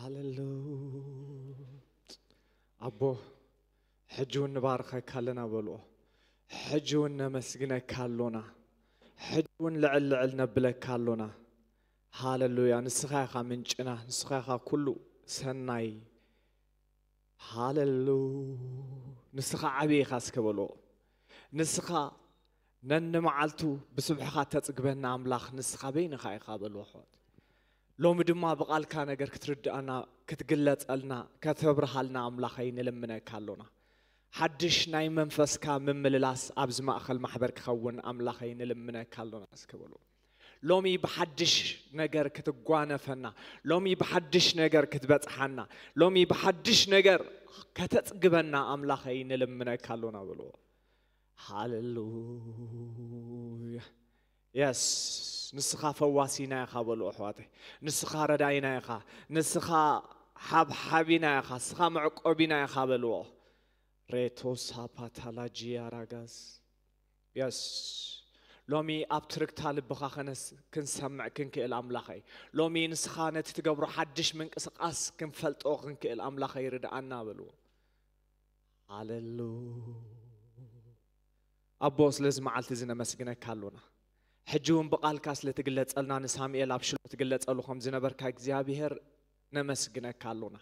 ሃሌሉ ኣቦ፣ ሕጂ እውን ንባርኸካ ኣለና በልዎ። ሕጂ እውን ነመስግነካ ኣሎና። ሕጂ እውን ልዕል ልዕል ነብለካ ኣሎና። ሃሌሉያ። ንስኻ ኢኻ ምንጭና፣ ንስኻ ኢኻ ኩሉ ሰናይ። ሃሌሉ ንስኻ ዓብዪ ኢኻ እስከ በልዎ። ንስኻ ነንመዓልቱ ብስብሕኻ ተጽግበና ኣምላኽ ንስኻ በይንኻ ኢኻ በልዎ ኣሕዋት። ሎሚ ድማ ብቓልካ ነገር ክትርድኣና፣ ክትግለጸልና፣ ከተብርሃልና ኣምላኸይ ንልምነካ ኣሎና። ሓድሽ ናይ መንፈስካ ምምልላስ ኣብዚ ማእከል ማሕበር ክኸውን ኣምላኸይ ንልምነካ ኣሎና እስከ በልዎ። ሎሚ ብሓድሽ ነገር ክትጓነፈና፣ ሎሚ ብሓድሽ ነገር ክትበጽሓና፣ ሎሚ ብሓድሽ ነገር ከተጽግበና ኣምላኸይ ንልምነካ ኣሎና በልዎ። ሃሌሉያ። የስ፣ ንስኻ ፈዋሲና ኢኻ በሉ ኣሕዋተይ። ንስኻ ረዳይና ኢኻ። ንስኻ ሓብሓቢና ኢኻ። ንስኻ መዕቆቢና ኢኻ በልዎ። ሬቶ ሳፓታላጂ ኣራጋዝ። የስ፣ ሎሚ ኣብ ትርክታ ልብኻ ከነስ ክንሰምዕ ክንክእል ኣምላኸይ፣ ሎሚ ንስኻ ነቲ ትገብሮ ሓድሽ ምንቅስቃስ ክንፈልጦ ክንክእል ኣምላኸይ ርድኣና በልዎ። ሃሌሉ ኣቦ፣ ስለዚ መዓልቲ እዚ ነመስግነካ ኣሎና። ሕጂ እውን ብቓልካ ስለ ትግለጸልና፣ ንሳሙኤል ኣብ ሽሎ ትግለጸሉ ከም ዝነበርካ እግዚኣብሔር ነመስግነካ ኣሎና።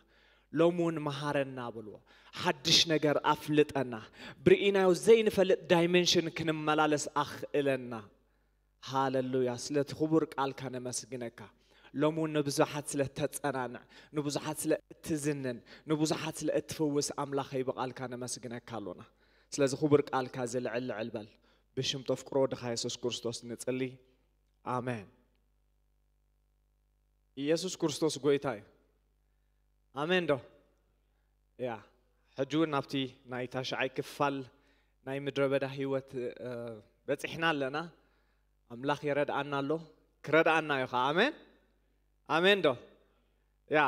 ሎሚ እውን መሃረና በልዎ። ሓድሽ ነገር ኣፍልጠና። ብርኢናዮ ዘይንፈልጥ ዳይመንሽን ክንመላለስ ኣኽእለና። ሃሌሉያ። ስለቲ ክቡር ቃልካ ነመስግነካ። ሎሚ እውን ንብዙሓት ስለ እተጸናንዕ፣ ንብዙሓት ስለ እትዝንን፣ ንብዙሓት ስለ እትፍውስ ኣምላኸይ ብቓልካ ነመስግነካ ኣሎና። ስለዚ ክቡር ቃልካ እዚ ልዕል ልዕል በል። ብሽም ተፍቅሮ ወድኻ የሱስ ክርስቶስ ንጽሊ። ኣሜን። ኢየሱስ ክርስቶስ ጎይታ እዩ። ኣሜን ዶ? ያ፣ ሕጂ እውን ናብቲ ናይ ታሽዓይ ክፋል ናይ ምድረ በዳ ህይወት፣ እ፣ በጺሕና ኣለና። ኣምላኽ ይረድኣና ኣሎ፣ ክረድኣና እዩ ኸዓ። ኣሜን፣ ኣሜን ዶ? ያ፣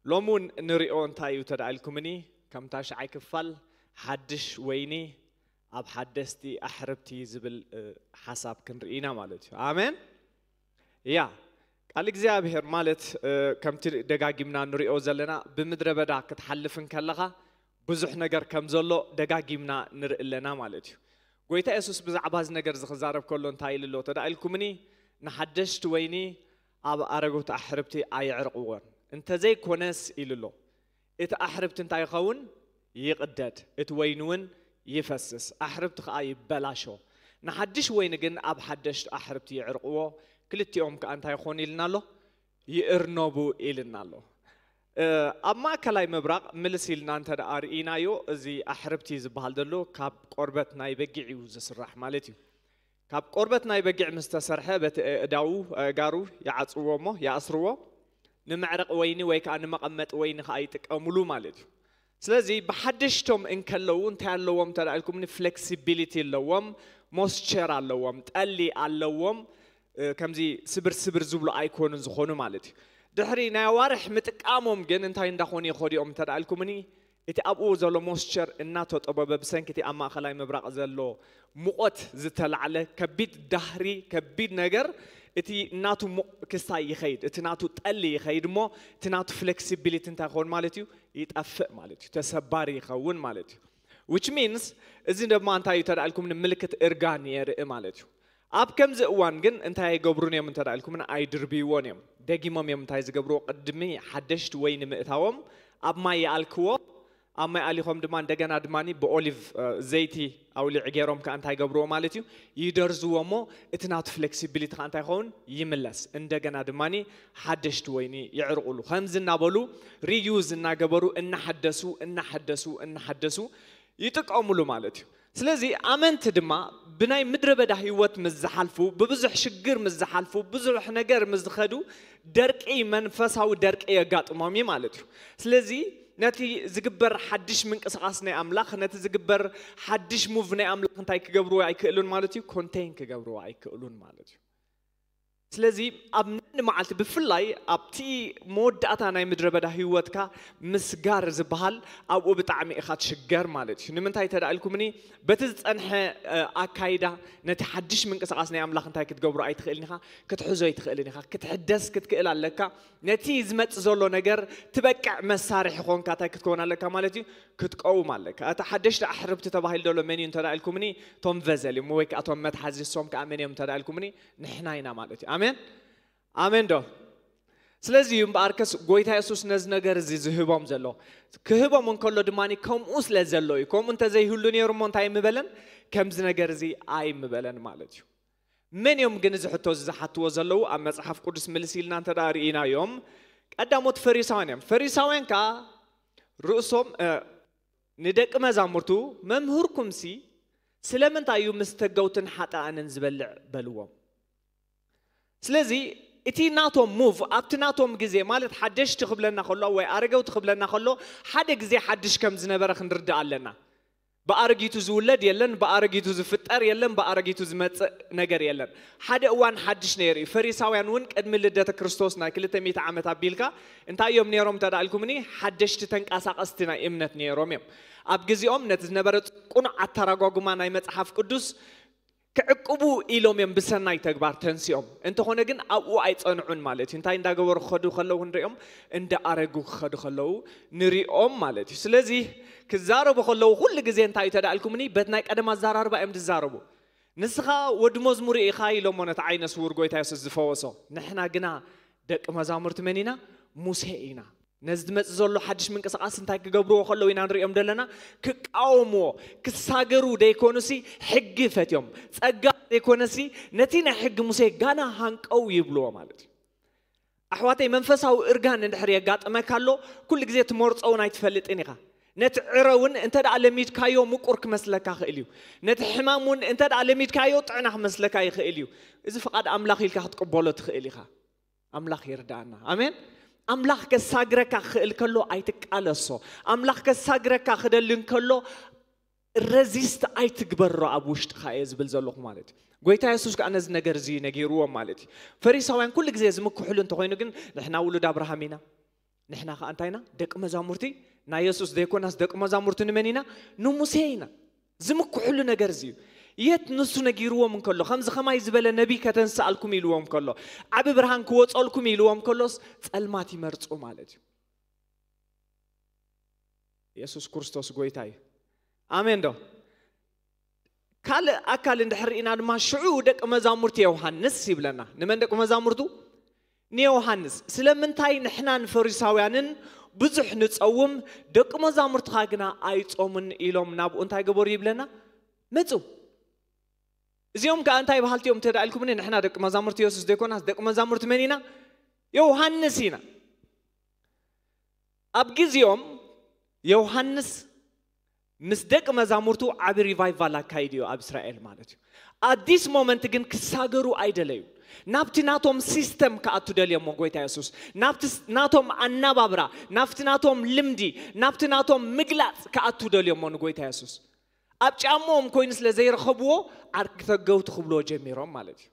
ሎሚ እውን ንሪኦ እንታይ እዩ ተዳ ኢልኩምኒ፣ ከም ታሽዓይ ክፋል ሓድሽ ወይኒ ኣብ ሓደስቲ ኣሕርብቲ ዝብል፣ እ፣ ሓሳብ ክንርኢ ኢና ማለት እዩ። ኣሜን። ያ፣ ቃል እግዚኣብሔር ማለት፣ እ፣ ከምቲ ደጋጊምና ንሪኦ ዘለና፣ ብምድረ በዳ ክትሓልፍ እንከለኻ ብዙሕ ነገር ከም ዘሎ ደጋጊምና ንርኢ ኣለና ማለት እዩ። ጎይታ የሱስ ብዛዕባ እዚ ነገር እዚ ክዛረብ ከሎ እንታይ ኢሉ ኣሎ ተዳ ኢልኩምኒ፣ ንሓደሽቲ ወይኒ ኣብ ኣረጎት ኣሕርብቲ ኣየዕርቕዎን፣ እንተዘይኮነስ ኢሉ ኣሎ፣ እቲ ኣሕርብቲ እንታይ ይኸውን? ይቕደድ፣ እቲ ወይኒ እውን ይፈስስ፣ ኣሕርብቲ ኸዓ ይበላሾ። ንሓድሽ ወይኒ ግን ኣብ ሓደሽቲ ኣሕርብቲ ይዕርቕዎ፣ ክልቲኦም ከኣ እንታይ ይኾኑ ኢልና ኣሎ? ይእርነቡ ኢልና ኣሎ። እ፣ ኣብ ማእከላይ ምብራቕ ምልስ ኢልና እንተ ደኣ ርኢናዮ፣ እዚ ኣሕርብቲ ዝበሃል ዘሎ ካብ ቆርበት ናይ በጊዕ እዩ ዝስራሕ ማለት እዩ። ካብ ቆርበት ናይ በጊዕ ምስ ተሰርሐ፣ በቲ ኣእዳዉ፣ ኣእጋሩ ይዓጽዎ እሞ ይኣስርዎ። ንመዕረቕ ወይኒ ወይ ከኣ ንመቐመጢ ወይኒ ከኣ ይጥቀምሉ ማለት እዩ። ስለዚ ብሓደሽቶም እንከለዉ እንታይ ኣለዎም እንተ ደኣ ኢልኩምኒ፣ ፍሌክሲቢሊቲ ኣለዎም፣ ሞስቸር ኣለዎም፣ ጠሊ ኣለዎም። እ፣ ከምዚ ስብር ስብር ዝብሉ ኣይኮኑን ዝኾኑ ማለት እዩ። ድሕሪ ናይ ኣዋርሕ ምጥቃሞም ግን እንታይ እንዳኾኑ ይኸዱ እዮም እንተ ደኣ ኢልኩምኒ፣ እቲ ኣብኡ ዘሎ ሞስቸር እናተጠበበ ብሰንኪ እቲ ኣብ ማእከላይ ምብራቕ ዘሎ ሙቐት ዝተላዕለ ከቢድ ዳህሪ፣ ከቢድ ነገር፣ እቲ ናቱ ሙቕ ክስታይ ይኸይድ፣ እቲ ናቱ ጠሊ ይኸይድ እሞ እቲ ናቱ ፍሌክሲቢሊቲ እንታይ ይኸውን ማለት እዩ? ይጠፍእ ማለት እዩ። ተሰባሪ ይኸውን ማለት እዩ። Which means እዚ ድማ እንታይ እዩ ተዳ ኢልኩምኒ? ምልክት እርጋን የርኢ ማለት እዩ። ኣብ ከምዚ እዋን ግን እንታይ ኣይገብሩን እዮም እንተ ደኣ ኢልኩምኒ? ኣይድርብይዎን እዮም። ደጊሞም እዮም እንታይ ዝገብርዎ? ቅድሚ ሓደሽቲ ወይኒ ምእታዎም ኣብ ማይ ይኣልክዎ። ኣብ ማይ ኣሊኾም ድማ እንደገና ድማ ብኦሊቭ፣ እ፣ ዘይቲ ኣውሊዕ ገይሮም ከኣ እንታይ ይገብርዎ ማለት እዩ? ይደርዝዎ እሞ እቲ ናቱ ፍሌክሲቢሊቲ ከኣ እንታይ ይኸውን? ይምለስ። እንደገና ድማ ሓደሽቲ ወይኒ ይዕርቑሉ። ከምዚ እናበሉ ሪዩዝ እናገበሩ እናሓደሱ፣ እናሓደሱ፣ እናሓደሱ ይጥቀምሉ ማለት እዩ። ስለዚ ኣመንቲ ድማ ብናይ ምድረ በዳ ህይወት ምስ ዝሓልፉ፣ ብብዙሕ ሽግር ምስ ዝሓልፉ፣ ብዙሕ ነገር ምስ ዝኸዱ፣ ደርቂ፣ መንፈሳዊ ደርቂ የጋጥሞም እዩ ማለት እዩ። ስለዚ ነቲ ዝግበር ሓድሽ ምንቅስቓስ ናይ ኣምላኽ፣ ነቲ ዝግበር ሓድሽ ሙቭ ናይ ኣምላኽ እንታይ ክገብርዎ ኣይክእሉን ማለት እዩ? ኮንቴን ክገብርዎ ኣይክእሉን ማለት እዩ። ስለዚ ኣብ ነኒ መዓልቲ ብፍላይ ኣብቲ መወዳእታ ናይ ምድረ በዳ ህይወትካ ምስጋር ዝበሃል ኣብኡ ብጣዕሚ ኢኻ ትሽገር ማለት እዩ። ንምንታይ ተዳ ኢልኩምኒ በቲ ዝጸንሐ ኣካይዳ ነቲ ሓድሽ ምንቅስቃስ ናይ ኣምላኽ እንታይ ክትገብሮ ኣይትኽእልን ኢኻ፣ ክትሕዞ ኣይትኽእልን ኢኻ። ክትሕደስ ክትክእል ኣለካ። ነቲ ዝመጽእ ዘሎ ነገር ትበቅዕ መሳርሒ ኾንካ እንታይ ክትከውን ኣለካ ማለት እዩ፣ ክትቀውም ኣለካ። እቲ ሓደሽቲ ኣሕርብቲ ተባሂሉ ዘሎ መን እዩ እንተዳ ኢልኩምኒ፣ ቶም ቨዘል እዮም ወይ ከዓ ቶም መትሓዚ፣ እሶም ከዓ መን እዮም እንተዳ ኢልኩምኒ፣ ንሕና ኢና ማለት እዩ። ኣሜን ኣሜን ዶ? ስለዚ እዩ እምበኣርከስ ጎይታ የሱስ ነዚ ነገር እዚ ዝህቦም ዘሎ። ክህቦም እንከሎ ድማ ከምኡ ስለ ዘሎ እዩ። ከምኡ እንተዘይህሉ ነይሩ እሞ እንታይ ምበለን? ከምዚ ነገር እዚ ኣይምበለን ማለት እዩ። መን እዮም ግን እዚ ሕቶ እዚ ዝሓትዎ ዘለዉ? ኣብ መጽሓፍ ቅዱስ ምልስ ኢልና እንተ ደኣ ርኢናዮም፣ ቀዳሞት ፈሪሳውያን እዮም። ፈሪሳውያን ከኣ ርእሶም ንደቂ መዛሙርቱ፣ መምህርኩምሲ ስለምንታይ እዩ ምስ ተገውትን ሓጣኣንን ዝበልዕ? በልዎም። ስለዚ እቲ ናቶም ሙቭ ኣብቲ ናቶም ግዜ ማለት ሓደሽቲ ክብለና ከሎ ወይ ኣረገውቲ ክብለና ከሎ ሓደ ግዜ ሓድሽ ከም ዝነበረ ክንርዳእ ኣለና። ብኣረጊቱ ዝውለድ የለን፣ ብኣረጊቱ ዝፍጠር የለን፣ ብኣረጊቱ ዝመጽእ ነገር የለን። ሓደ እዋን ሓድሽ ነይሩ እዩ። ፈሪሳውያን እውን ቅድሚ ልደተ ክርስቶስ ናይ ክልተ ሚእቲ ዓመት ኣቢልካ እንታይ እዮም ነይሮም እንተ ደኣ ኢልኩምኒ፣ ሓደሽቲ ተንቀሳቐስቲ ናይ እምነት ነይሮም እዮም። ኣብ ግዜኦም ነቲ ዝነበረ ቁኑዕ ኣተራጓጉማ ናይ መጽሓፍ ቅዱስ ክዕቅቡ ኢሎም እዮም ብሰናይ ተግባር ተንሲኦም። እንተኾነ ግን ኣብኡ ኣይጸንዑን ማለት እዩ። እንታይ እንዳገበሩ ክኸዱ ከለዉ ንሪኦም፣ እንዳኣረጉ ክኸዱ ከለዉ ንሪኦም ማለት እዩ። ስለዚ ክዛረቡ ከለዉ ኩሉ ግዜ እንታይ እዩ ተዳእልኩምኒ? በቲ ናይ ቀደም ኣዘራርባ እዮም ዝዛረቡ። ንስኻ ወዲ መዝሙር ኢኻ ኢሎሞ ነቲ ዓይነ ስውር ጎይታ የሱስ ዝፈወሶ። ንሕና ግና ደቂ መዛሙርቲ መን ኢና? ሙሴ ኢና። ነዚ ዝመጽእ ዘሎ ሓድሽ ምንቅስቓስ እንታይ ክገብርዎ ከለዉ ኢና ንሪኦም ዘለና? ክቃወምዎ፣ ክሳገሩ ደይኮኑሲ ሕጊ ፈትዮም፣ ጸጋ ዘይኮነሲ ነቲ ናይ ሕጊ ሙሴ ጋና ሃንቀው ይብልዎ ማለት እዩ። ኣሕዋተይ፣ መንፈሳዊ እርጋን እንድሕር የጋጥመካ ኣሎ፣ ኩሉ ግዜ ትመርጾ እውን ኣይትፈልጥን ኢኻ። ነቲ ዕረ እውን እንተ ደኣ ለሚድካዮ ምቁር ክመስለካ ይኽእል እዩ። ነቲ ሕማም እውን እንተ ደኣ ለሚድካዮ ጥዕና ክመስለካ ይኽእል እዩ። እዚ ፍቓድ ኣምላኽ ኢልካ ክትቅበሎ ትኽእል ኢኻ። ኣምላኽ ይርዳእና። ኣሜን። ኣምላኽ ከሳግረካ ክኽእል ከሎ ኣይትቃለሶ። ኣምላኽ ከሳግረካ ክደሊ እንከሎ ረዚስት ኣይትግበሮ፣ ኣብ ውሽጥኻ እየ ዝብል ዘለኹ ማለት እዩ። ጎይታ የሱስ ከዓ ነዚ ነገር እዚ ነጊርዎም ማለት እዩ። ፈሪሳውያን ኩሉ ግዜ ዝምክሕሉ እንተኾይኑ ግን ንሕና ውሉድ ኣብርሃም ኢና፣ ንሕና ከዓ እንታይ ኢና? ደቂ መዛሙርቲ ናይ የሱስ ዘይኮናስ ደቂ መዛሙርቲ ንመን ኢና? ንሙሴ ኢና። ዝምክሕሉ ነገር እዚ እዩ። የት ንሱ ነጊርዎም እንከሎ፣ ከምዚ ከማይ ዝበለ ነቢይ ከተንስኣልኩም ኢልዎም ከሎ፣ ዓቢ ብርሃን ክወጸልኩም ኢልዎም ከሎስ ጸልማት ይመርጹ ማለት እዩ። የሱስ ክርስቶስ ጎይታ እዩ። ኣሜን ዶ? ካልእ ኣካል እንድሕር ርኢና ድማ ሽዑ ደቂ መዛሙርቲ ዮሃንስ ይብለና። ንመን ደቂ መዛሙርቱ? ንዮሃንስ። ስለምንታይ ንሕናን ፈሪሳውያንን ብዙሕ ንጸውም፣ ደቂ መዛሙርትኻ ግና ኣይጾሙን ኢሎም ናብኡ እንታይ ገበሩ ይብለና? መጹ። እዚኦም ከኣ እንታይ በሃልቲ እዮም እንተ ደኣ ኢልኩምኒ፣ ንሕና ደቂ መዛሙርቲ የሱስ ዘይኮናስ ደቂ መዛሙርቲ መን ኢና? ዮሃንስ ኢና። ኣብ ግዜኦም ዮሃንስ ምስ ደቂ መዛሙርቱ ዓቢ ሪቫይቫል ኣካይዱ እዩ ኣብ እስራኤል ማለት እዩ። ኣት ዲስ ሞመንት ግን ክሳገሩ ኣይደለዩን። ናብቲ ናቶም ሲስተም ክኣቱ ደልዮሞ ጎይታ የሱስ፣ ናብቲ ስ- ናቶም ኣናባብራ፣ ናብቲ ናቶም ልምዲ፣ ናብቲ ናቶም ምግላጽ ክኣቱ ደልዮሞ ንጎይታ የሱስ። ኣብ ጫምኦም ኮይኑ ስለ ዘይረኸብዎ ዓርኪ ተገውቲ ክብልዎ ጀሚሮም ማለት እዩ።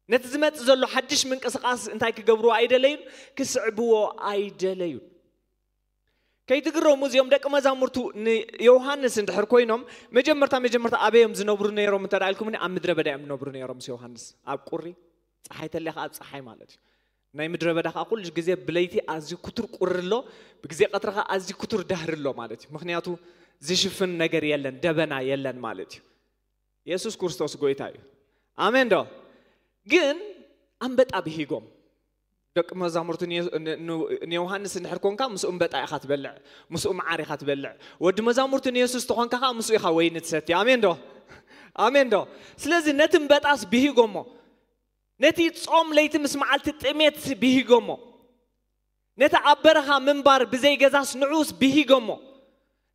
ነቲ ዝመጽእ ዘሎ ሓድሽ ምንቅስቓስ እንታይ ክገብርዎ ኣይደለዩን? ክስዕብዎ ኣይደለዩን። ከይትግረሙ፣ እዚኦም ደቂ መዛሙርቱ ንዮሃንስ እንድሕር ኮይኖም መጀመርታ መጀመርታ ኣበይ እዮም ዝነብሩ ነይሮም እንተ ደኣ ኢልኩምኒ፣ ኣብ ምድረ በዳ እዮም ዝነብሩ ነይሮም ምስ ዮሃንስ። ኣብ ቁሪ ጸሓይ ተለኻ ኣብ ጸሓይ ማለት እዩ። ናይ ምድረ በዳ ከዓ ኩሉ ግዜ ብለይቲ ኣዝዩ ክቱር ቁሪ ኣሎ፣ ብግዜ ቀትሪ ከዓ ኣዝዩ ክቱር ዳህሪ ኣሎ ማለት እዩ። ምኽንያቱ ዝሽፍን ነገር የለን፣ ደበና የለን ማለት እዩ። የሱስ ክርስቶስ ጎይታ እዩ። ኣሜን ዶ? ግን ኣንበጣ ብሂጎም። ደቂ መዛሙርቱ ንየ- ን- ን- ንዮሃንስ እንድሕር ኮንካ ምስኡ እምበጣ ኢኻ ትበልዕ፣ ምስኡ መዓር ኢኻ ትበልዕ። ወዲ መዛሙርቱ ንየሱስ ተኾንካ ከዓ ምስኡ ኢኻ ወይኒ ትሰቲ። ኣሜን ዶ? ኣሜን ዶ? ስለዚ ነቲ እምበጣስ ብሂጎሞ። ነቲ ጾም ለይቲ ምስ መዓልቲ ጥሜት ብሂጎሞ። ነቲ ኣብ በረኻ ምንባር ብዘይ ገዛስ ንዑስ ብሂጎሞ።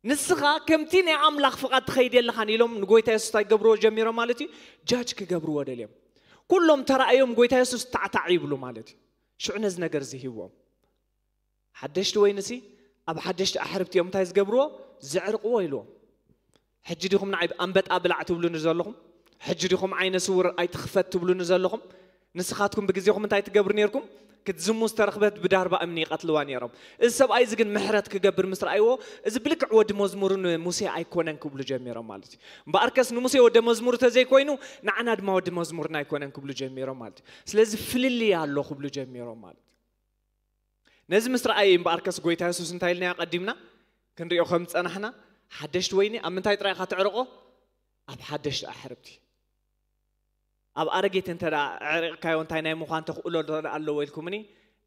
ንስኻ ከምቲ ናይ ኣምላኽ ፍቓድ ትኸይድ የለኻን ኢሎም ንጎይታ የሱስ እንታይ ክገብርዎ ጀሚሮም ማለት እዩ? ጃጅ ክገብርዎ ደልዮም። ኩሎም ተራእዮም ጎይታ የሱስ ታዕታዕ ይብሉ ማለት እዩ። ሽዑ ነዚ ነገር እዚ ሂብዎም። ሓደሽቲ ወይንሲ ኣብ ሓደሽቲ ኣሕርብቲ እዮም እንታይ ዝገብርዎ? ዘዕርቕዎ ኢልዎም። ሕጂ ዲኹም ንዓይ ኣንበጣ ብላዕ ትብሉኒ ዘለኹም? ሕጂ ዲኹም ዓይነ ስውር ኣይትኽፈት ትብሉኒ ዘለኹም? ንስኻትኩም ብግዜኹም እንታይ ትገብሩ ነርኩም? ክትዝሙ ዝተረኽበት ብዳርባ እምኒ ይቐትልዋ ነይሮም። እዚ ሰብኣይ እዚ ግን ምሕረት ክገብር ምስ ረኣይዎ፣ እዚ ብልክዕ ወዲ መዝሙርን ሙሴ ኣይኮነን ክብሉ ጀሚሮም ማለት እዩ። እምበኣርከስ ንሙሴ ወደ መዝሙር ተዘይኮይኑ ንዓና ድማ ወዲ መዝሙርና ኣይኮነን ክብሉ ጀሚሮም ማለት እዩ። ስለዚ ፍልልይ ኣሎ ክብሉ ጀሚሮም ማለት እዩ። ነዚ ምስ ረኣየ እምበኣርከስ ጎይታ የሱስ እንታይ ኢልናዮ ቀዲምና ክንሪኦ ከም ዝጸናሕና፣ ሓደሽቲ ወይኒ ኣብ ምንታይ ጥራይ ኢኻ ትዕርቆ? ኣብ ሓደሽቲ ኣሕርብቲ። ኣብ ኣረጊት እንተ ደኣ ኣዕሪቕካዮ እንታይ ናይ ምዃን ተኽእሎ ዶ ኣለዎ ኢልኩምኒ?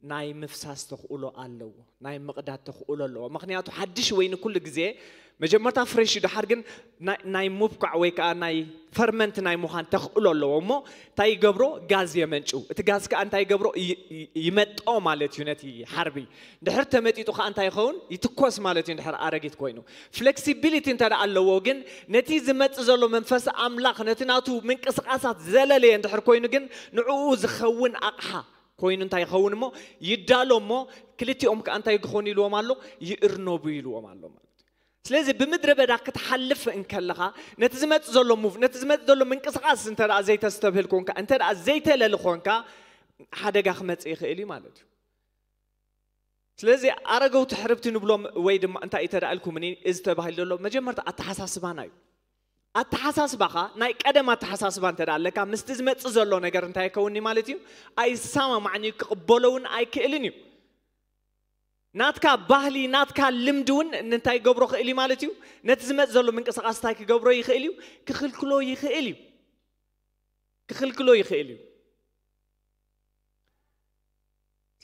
ናይ ምፍሳስ ተኽእሎ ኣለዎ። ናይ ምቕዳድ ተኽእሎ ኣለዎ። ምኽንያቱ ሓድሽ ወይኒ ኩሉ ግዜ መጀመርታ ፍሬሽ እዩ፣ ድሓር ግን ናይ- ናይ ሙብኳዕ ወይ ከዓ ናይ ፈርመንት ናይ ምዃን ተኽእሎ ኣለዎ። እሞ እንታይ ይገብሮ? ጋዝ የመንጭው። እቲ ጋዝ ከዓ እንታይ ይገብሮ? ይ- ይ- ይመጦ ማለት እዩ ነቲ ሓርቢ። ድሕር ተመጢጡ ከዓ እንታይ ይኸውን? ይትኮስ ማለት እዩ። ድሕር ኣረጊት ኮይኑ ፍሌክሲቢሊቲ እንተ ደኣ ኣለዎ ግን ነቲ ዝመጽእ ዘሎ መንፈስ ኣምላኽ ነቲ ናቱ ምንቅስቃሳት ዘለለየ እንድሕር ኮይኑ ግን ንዕኡ ዝኸውን ኣቕሓ ኮይኑ እንታይ ይኸውን እሞ ይዳሎ እሞ ክልቲኦም ከዓ እንታይ ክኾኑ ኢልዎም ኣሎ? ይእርነቡ ኢልዎም ኣሎ ማለት እዩ። ስለዚ ብምድረ በዳ ክትሓልፍ እንከለኻ ነቲ ዝመጽእ ዘሎ ሙቭ ነቲ ዝመጽእ ዘሎ ምንቅስቃስ እንተ ደኣ ዘይተስተብህል ኮንካ እንተ ደኣ ዘይተለሊ ኮንካ ሓደጋ ክመጽእ ይኽእል እዩ ማለት እዩ። ስለዚ ኣረገውቲ ሕርብቲ ንብሎም ወይ ድማ እንታይ እዩ ተዳእልኩምኒ እዚ ተባሂሉ ዘሎ መጀመርታ ኣተሓሳስባና እዩ። ኣተሓሳስባኻ ናይ ቀደም ኣተሓሳስባ እንተ ኣለካ ምስቲ ዝመጽእ ዘሎ ነገር እንታይ ይከውንኒ ማለት እዩ? ኣይሰማማዕን እዩ፣ ክቕበሎ እውን ኣይክእልን እዩ። ናትካ ባህሊ ናትካ ልምዲ እውን እንታይ ገብሮ ክእል እዩ ማለት እዩ? ነቲ ዝመጽእ ዘሎ ምንቅስቃስ እንታይ ክገብሮ ይኽእል እዩ? ክኽልክሎ ይኽእል እዩ። ክኽልክሎ ይኽእል እዩ።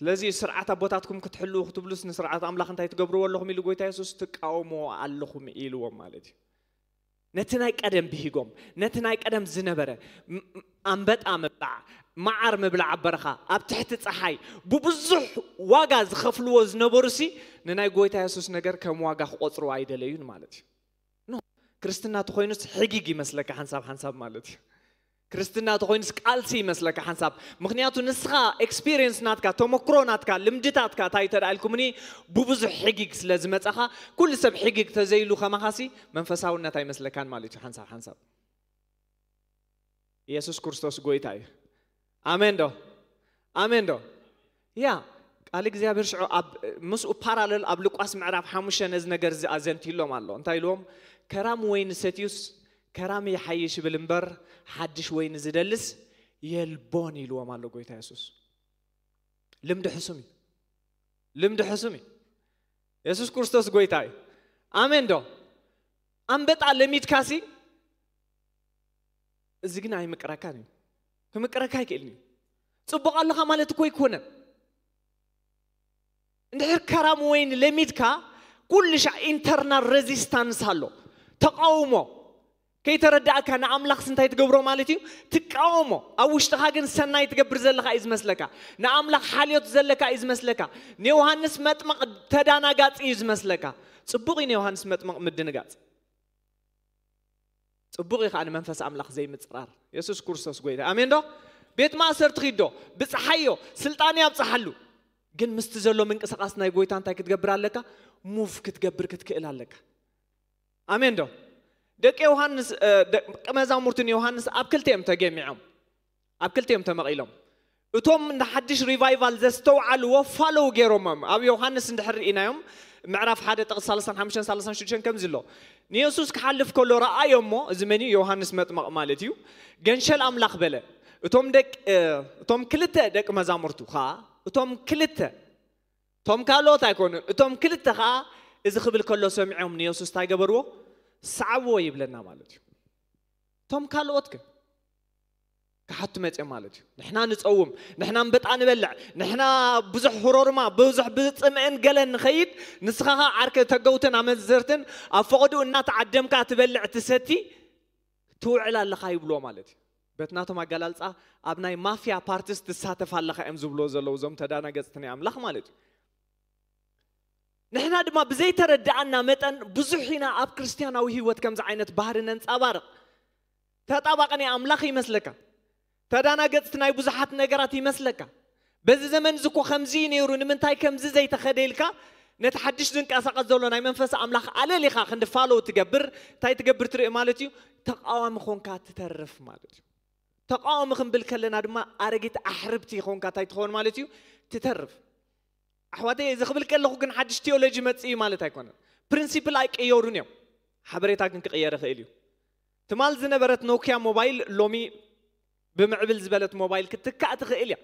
ስለዚ ስርዓት ኣቦታትኩም ክትሕልዉ ክትብሉስ ንስርዓት ኣምላኽ እንታይ ትገብርዎ ኣለኹም ኢሉ ጎይታ የሱስ ትቃወምዎ ኣለኹም ኢልዎም ማለት እዩ። ነቲ ናይ ቀደም ብሂጎም ነቲ ናይ ቀደም ዝነበረ ኣንበጣ ምብላዕ መዓር ምብላዕ ኣብ በረኻ ኣብ ትሕቲ ፀሓይ ብብዙሕ ዋጋ ዝኸፍልዎ ዝነበሩ ሲ ንናይ ጎይታ የሱስ ነገር ከም ዋጋ ክቆፅርዎ ኣይደለዩን ማለት እዩ። ኖ ክርስትና ተኮይኑስ ሕጊግ ይመስለካ ሓንሳብ ሓንሳብ ማለት እዩ። ክርስትና ተኮይኑስ ቃልሲ ይመስለካ ሓንሳብ ምክንያቱ ንስኻ ኤክስፒሪየንስ ናትካ ተመክሮ ናትካ ልምድታትካ እንታይ ተዳልኩምኒ ብብዙሕ ሕጊግ ስለ ዝመጻኻ ኩሉ ሰብ ሕጊግ ተዘይሉ ከማኻሲ መንፈሳውነት ኣይመስለካን ማለት እዩ ሓንሳብ ሓንሳብ። ኢየሱስ ክርስቶስ ጎይታ እዩ። ኣሜን ዶ? ኣሜን ዶ? ያ ቃል እግዚኣብሔር ሽዑ ኣብ ምስኡ ፓራለል ኣብ ልቋስ ምዕራፍ ሓሙሽተ ነዚ ነገር እዚ ኣዘንቲሎም ኣሎ እንታይ ኢልዎም? ከራም ወይኒ ሰትዩስ ከራም ይሓይሽ ይብል እምበር ሓድሽ ወይኒ ዝደልስ የልቦን ኢልዎም ኣሎ ጎይታ የሱስ። ልምዲ ሕሱም እዩ። ልምዲ ሕሱም እዩ። የሱስ ክርስቶስ ጎይታ እዩ። ኣሜን ዶ? ኣንበጣ ለሚድካሲ እዚ ግን ኣይምቅረካን እዩ። ክምቅረካ ኣይክእልን እዩ። ፅቡቅ ኣለካ ማለት እኮ ኣይኮነን። እንድሕር ከራም ወይን ለሚድካ ኩሉ ሻዕ ኢንተርናል ሬዚስታንስ ኣሎ። ተቃውሞ ከይተረዳእካ ንኣምላኽስ እንታይ ትገብሮ ማለት እዩ? ትቃወሞ። ኣብ ውሽጥኻ ግን ሰናይ ትገብር ዘለካ እዩ ዝመስለካ። ንኣምላኽ ሓልዮት ዘለካ እዩ ዝመስለካ። ንዮሃንስ መጥመቕ ተዳናጋፂ እዩ ዝመስለካ። ፅቡቕ እዩ ንዮሃንስ መጥመቕ ምድንጋፅ። ፅቡቕ እዩ ከዓ ንመንፈስ ኣምላኽ ዘይምፅራር። የሱስ ክርስቶስ ጎይታ ኣሜን ዶ? ቤት ማእሰርቲ ኪዶ ብፅሓዮ ስልጣን ያብፅሓሉ። ግን ምስቲ ዘሎ ምንቅስቃስ ናይ ጎይታ እንታይ ክትገብር ኣለካ? ሙቭ ክትገብር ክትክእል ኣለካ። ኣሜን ዶ? ደቂ ዮሃንስ ደቂ መዛሙርትን ዮሃንስ ኣብ ክልተ እዮም ተገሚዖም። ኣብ ክልተ እዮም ተመቒሎም። እቶም ንሓድሽ ሪቫይቫል ዘስተውዓልዎ ፋሎው ገይሮሞም ኣብ ዮሃንስ እንድሕር ርኢናዮም ምዕራፍ ሓደ ጥቕስ ሰላሳን ሓሙሽተን ሰላሳን ሽዱሽተን ከምዚ ኣሎ። ንየሱስ ክሓልፍ ከሎ ረኣዮ እሞ እዚ መን እዩ? ዮሃንስ መጥመቕ ማለት እዩ። ገንሸል ኣምላኽ በለ። እቶም ደቂ እቶም ክልተ ደቂ መዛሙርቱ ኸዓ እቶም ክልተ እቶም ካልኦት ኣይኮኑን እቶም ክልተ ኸዓ እዚ ክብል ከሎ ሰሚዖም ንየሱስ እንታይ ገበርዎ? ሰዓብዎ ይብለና ማለት እዩ። እቶም ካልኦት ከ ክሓቱ መፅኦም ማለት እዩ። ንሕና ንፀውም፣ ንሕና እምበጣ ንበልዕ፣ ንሕና ብዙሕ ህሮርማ፣ ብዙሕ ብፅምእን ገለን ንኸይድ፣ ንስኻ ኸዓ ዓርከ ተገውትን ኣመንዘርትን ኣብ ፈቐድኡ እናተዓደምካ ትበልዕ ትሰቲ ትውዕል ኣለኻ ይብልዎ ማለት እዩ። በቲ ናቶም ኣገላልፃ ኣብ ናይ ማፍያ ፓርቲስ ትሳተፍ ኣለኻ እዮም ዝብልዎ ዘለዉ እዞም ተዳናገፅቲ ናይ ኣምላኽ ማለት እዩ። ንሕና ድማ ብዘይተረድኣና መጠን ብዙሕ ኢና ኣብ ክርስትያናዊ ህይወት ከምዚ ዓይነት ባህሪ ነንፃባርቕ። ተጣባቂ ናይ ኣምላኽ ይመስለካ። ተዳናገፅቲ ናይ ብዙሓት ነገራት ይመስለካ። በዚ ዘመን እዚ እኮ ከምዚ እዩ ነይሩ ንምንታይ ከምዚ ዘይተኸደ ኢልካ ነቲ ሓድሽ ዝንቀሳቐስ ዘሎ ናይ መንፈስ ኣምላኽ ኣለሊኻ ክንዲ ፋሎው ትገብር እንታይ ትገብር ትርኢ ማለት እዩ? ተቃዋሚ ኾንካ ትተርፍ ማለት እዩ። ተቃዋሚ ክንብል ከለና ድማ ኣረጊት ኣሕርብቲ ይኾንካ እንታይ ትኸውን ማለት እዩ? ትተርፍ። ኣሕዋተይ፣ እዚ ክብል ከለኹ ግን ሓድሽ ቴዎሎጂ መጽእ እዩ ማለት ኣይኮነን። ፕሪንሲፕል ኣይቀየሩን እዮም። ሓበሬታ ግን ክቕየር ይኽእል እዩ። ትማል ዝነበረት ኖኪያ ሞባይል ሎሚ ብምዕብል ዝበለት ሞባይል ክትትካእ ትኽእል እያ።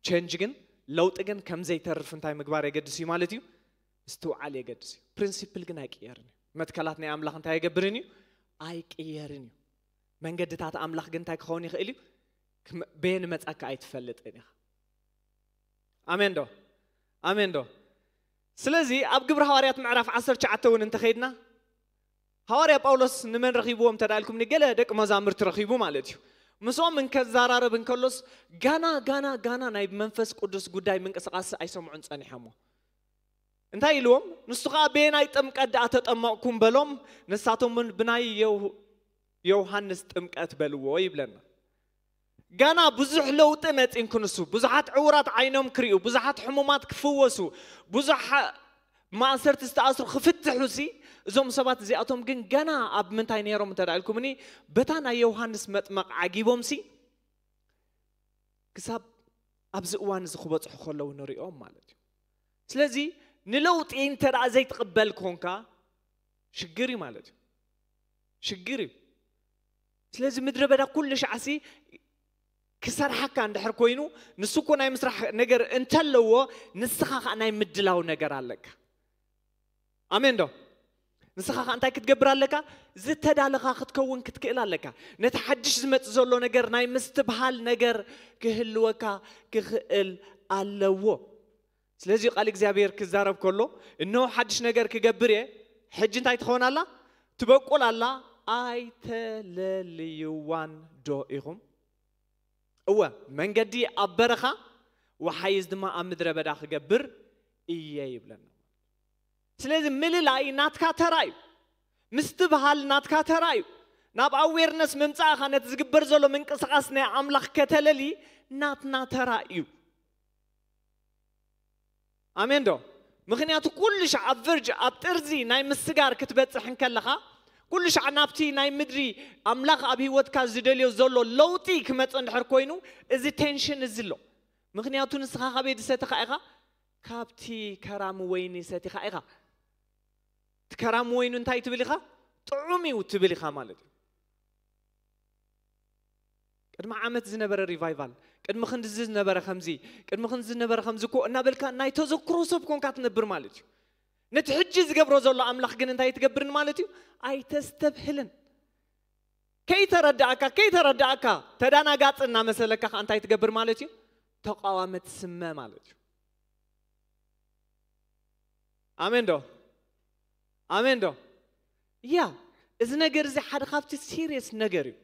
ቸንጅ ግን፣ ለውጢ ግን ከም ዘይተርፍ እንታይ ምግባር የገድስ እዩ ማለት እዩ? ምስትውዓል የገድስ እዩ። ፕሪንሲፕል ግን ኣይቅየርን እዩ። መትከላት ናይ ኣምላኽ እንታይ ኣይገብርን እዩ? ኣይቅየርን እዩ። መንገድታት ኣምላኽ ግን እንታይ ክኸውን ይኽእል እዩ? ክመ- በየን መጻካ ኣይትፈልጥን ኢኻ። ኣሜን ዶ? ኣሜን ዶ? ስለዚ ኣብ ግብሪ ሃዋርያት ምዕራፍ ዓሰርተ ትሽዓተ እውን እንተኸይድና፣ ሃዋርያ ጳውሎስ ንመን ረኺብዎም እንተ ኢልኩምኒ፣ ገለ ደቂ መዛሙርቲ ረኺቡ ማለት እዩ። ምስኦም እንከዘራረብ እንከሎስ፣ ጋና ጋና ጋና ናይ መንፈስ ቅዱስ ጉዳይ ምንቅስቃስ ኣይሰምዑን ጸኒሖሞ። እንታይ ኢልዎም? ንሱ ኸዓ፣ በየናይ ጥምቀት ደኣ ተጠመቕኩም በሎም። ንሳቶም እውን ብናይ የው- ዮሃንስ ጥምቀት በልዎ ይብለና። ጋና ብዙሕ ለውጢ መጺእን ክንሱ፣ ብዙሓት ዕውራት ዓይኖም ክርእዩ፣ ብዙሓት ሕሙማት ክፍወሱ፣ ብዙሕ ማእሰርቲ ዝተኣስሩ ክፍትሑ ሲ፣ እዞም ሰባት እዚኣቶም ግን ገና ኣብ ምንታይ ነይሮም እንተ ኢልኩምኒ፣ በታ ናይ ዮሃንስ መጥመቕ ዓጊቦም ሲ፣ ክሳብ ኣብዚ እዋን እዚ ክበጽሑ ከለዉ ንሪኦም ማለት እዩ። ስለዚ ንለውጢ እንተ ደኣ ዘይትቕበል ኮንካ ሽግር እዩ ማለት እዩ። ሽግር እዩ። ስለዚ ምድረ በዳ ኩሉ ሻዕሲ ክሰርሓካ እንድሕር ኮይኑ፣ ንሱ እኮ ናይ ምስራሕ ነገር እንተለዎ፣ ንስኻ ኸዓ ናይ ምድላው ነገር ኣለካ። ኣሜን ዶ? ንስኻ ኸዓ እንታይ ክትገብር ኣለካ? ዝተዳለኻ ክትከውን ክትክእል ኣለካ። ነቲ ሓድሽ ዝመጽእ ዘሎ ነገር ናይ ምስትብሃል ነገር ክህልወካ ክኽእል ኣለዎ። ስለዚ ቃል እግዚኣብሔር ክዛረብ ከሎ፣ እነሆ ሓድሽ ነገር ክገብር እየ፣ ሕጂ እንታይ ትኸውን ኣላ? ትበቁል ኣላ። ኣይተለልይዋን ዶ ኢኹም? እወ፣ መንገዲ ኣብ በረኻ፣ ወሓይዝ ድማ ኣብ ምድረ በዳ ክገብር እየ ይብለና። ስለዚ ምልላይ ናትካ ተራ እዩ። ምስትብሃል ናትካ ተራ እዩ። ናብ ኣዌርነስ ምምጻእኻ፣ ነቲ ዝግበር ዘሎ ምንቅስቃስ ናይ ኣምላኽ ከተለሊ ናትና ተራ እዩ። ኣሜን ዶ? ምኽንያቱ ኩሉ ሻዕ ኣብ ቨርጅ፣ ኣብ ጥርዚ ናይ ምስጋር ክትበጽሕ እንከለኻ፣ ኩሉ ሻዕ ናብቲ ናይ ምድሪ ኣምላኽ ኣብ ህይወትካ ዝደልዮ ዘሎ ለውጢ ክመጽእ እንድሕር ኮይኑ፣ እዚ ቴንሽን እዚ ኣሎ። ምኽንያቱ ንስኻ ካበይ ዝሰቲኻ ኢኻ? ካብቲ ከራሚ ወይኒ ሰቲኻ ኢኻ። እቲ ከራሚ ወይኑ እንታይ ትብል ኢኻ? ጥዑም እዩ ትብል ኢኻ ማለት እዩ። ቅድሚ ዓመት ዝነበረ ሪቫይቫል፣ ቅድሚ ክንድዚ ዝነበረ ከምዚ፣ ቅድሚ ክንድዚ ዝነበረ ከምዚ እኮ እናበልካ ናይ ተዘክሮ ሰብ ኮንካ ትነብር ማለት እዩ። ነቲ ሕጂ ዝገብሮ ዘሎ ኣምላኽ ግን እንታይ ትገብርን ማለት እዩ? ኣይተስተብህልን። ከይተረዳእካ፣ ከይተረዳእካ፣ ተዳናጋጽ እናመሰለካ ከኣ እንታይ ትገብር ማለት እዩ? ተቃዋመ ትስመ ማለት እዩ። ኣሜን ዶ? ኣሜን ዶ? ያ፣ እዚ ነገር እዚ ሓደ ካብቲ ሲሪየስ ነገር እዩ።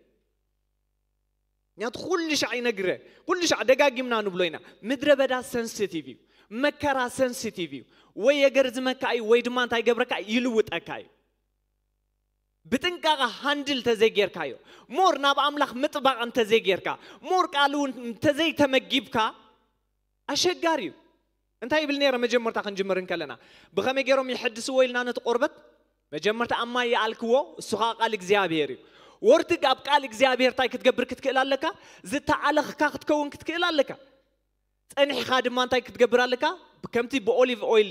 ምክንያቱ ኩሉ ሻዕ ይነግረ፣ ኩሉ ሻዕ ደጋጊምና ንብሎ ኢና። ምድረ በዳ ሰንሲቲቭ እዩ። መከራ ሰንሲቲቭ እዩ። ወይ የገርዝመካ እዩ፣ ወይ ድማ እንታይ ገብረካ እዩ? ይልውጠካ እዩ። ብጥንቃቐ ሃንድል እንተዘይጌርካዮ፣ ሞር ናብ ኣምላኽ ምጥባቕ እንተዘይጌርካ፣ ሞር ቃሉ እውን እንተዘይተመጊብካ፣ ኣሸጋሪ እዩ። እንታይ ይብል ነይረ መጀመርታ ክንጅምር እንከለና? ብኸመይ ገይሮም ይሕድስዎ ኢልና ነቲ ቆርበት? መጀመርታ ኣብ ማይ ይኣልክዎ፣ እሱ ኸዓ ቃል እግዚኣብሔር እዩ። ወርትግ ኣብ ቃል እግዚኣብሔር እንታይ ክትገብር ክትክእል ኣለካ? ዝተኣለኽካ ክትከውን ክትክእል ኣለካ። ጸኒሕኻ ድማ እንታይ ክትገብር ኣለካ? ከምቲ ብኦሊቭ ኦይል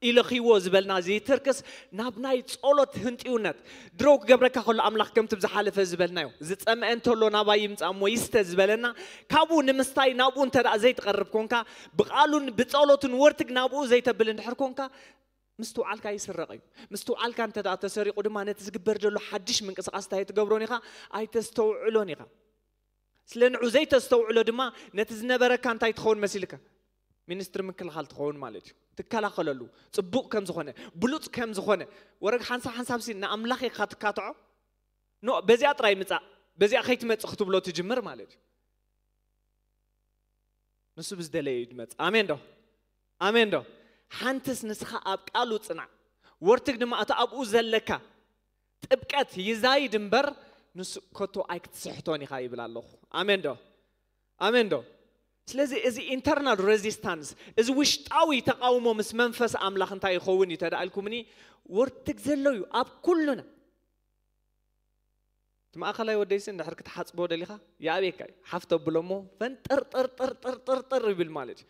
ኢለኽዎ ዝበልና ዘይትርክስ ናብ ናይ ጸሎት ህንጥዩነት። ድሮ ክገብረካ ከሎ ኣምላኽ ከምቲ ብዝሓለፈ ዝበልናዮ፣ ዝጸምአ እንተሎ ናባይ ይምጻእ እሞ ይስተ ዝበለና፣ ካብኡ ንምስታይ ናብኡ እንተ ደኣ ዘይትቐርብ ኮንካ፣ ብቓሉን ብጸሎትን ወርትግ ናብኡ ዘይተብል እንድሕር ኮንካ፣ ምስትውዓልካ ይስረቕ እዩ። ምስትውዓልካ እንተ ደኣ ተሰሪቑ ድማ ነቲ ዝግበር ዘሎ ሓድሽ ምንቅስቓስ እንታይ ኣይትገብሮን ኢኻ? ኣይተስተውዕሎን ኢኻ። ስለ ንዑ ዘይተስተውዕሎ ድማ ነቲ ዝነበረካ እንታይ ትኸውን መሲልካ? ሚኒስትሪ ምክልኻል ትኸውን ማለት እዩ። ትከላኸለሉ፣ ጽቡቕ ከም ዝኾነ፣ ብሉጽ ከም ዝኾነ፣ ወረግ ሓንሳብ ሓንሳብ ሲ ንኣምላኽ ኢኻ ትካትዖ። ኖ፣ በዚኣ ጥራይ ምጻእ፣ በዚኣ ከይትመጽእ ክትብሎ ትጅምር ማለት እዩ። ንሱ ብዝደለየ እዩ ዝመጽእ። ኣሜን ዶ? ኣሜን ዶ? ሓንትስ ንስኻ ኣብ ቃሉ ጽናዕ። ወርትግ ድማ እቲ ኣብኡ ዘለካ ጥብቀት ይዛይድ እምበር ንሱ ከቶ ኣይክትስሕቶን ኢኻ ይብል ኣለኹ። ኣሜን ዶ? ኣሜን ዶ? ስለዚ እዚ ኢንተርናል ሬዚስታንስ፣ እዚ ውሽጣዊ ተቃውሞ ምስ መንፈስ ኣምላኽ እንታይ ይኸውን እዩ ተዳእልኩምኒ? ወርትግ ዘሎ እዩ ኣብ ኩሉና። ማእኸላይ ወደይሲ እንድሕር ክትሓፅቦ ደሊኻ ይኣብየካ እዩ። ሓፍ ተብሎ እሞ ፈንጠርጠርጠርጠርጠርጠር ይብል ማለት እዩ።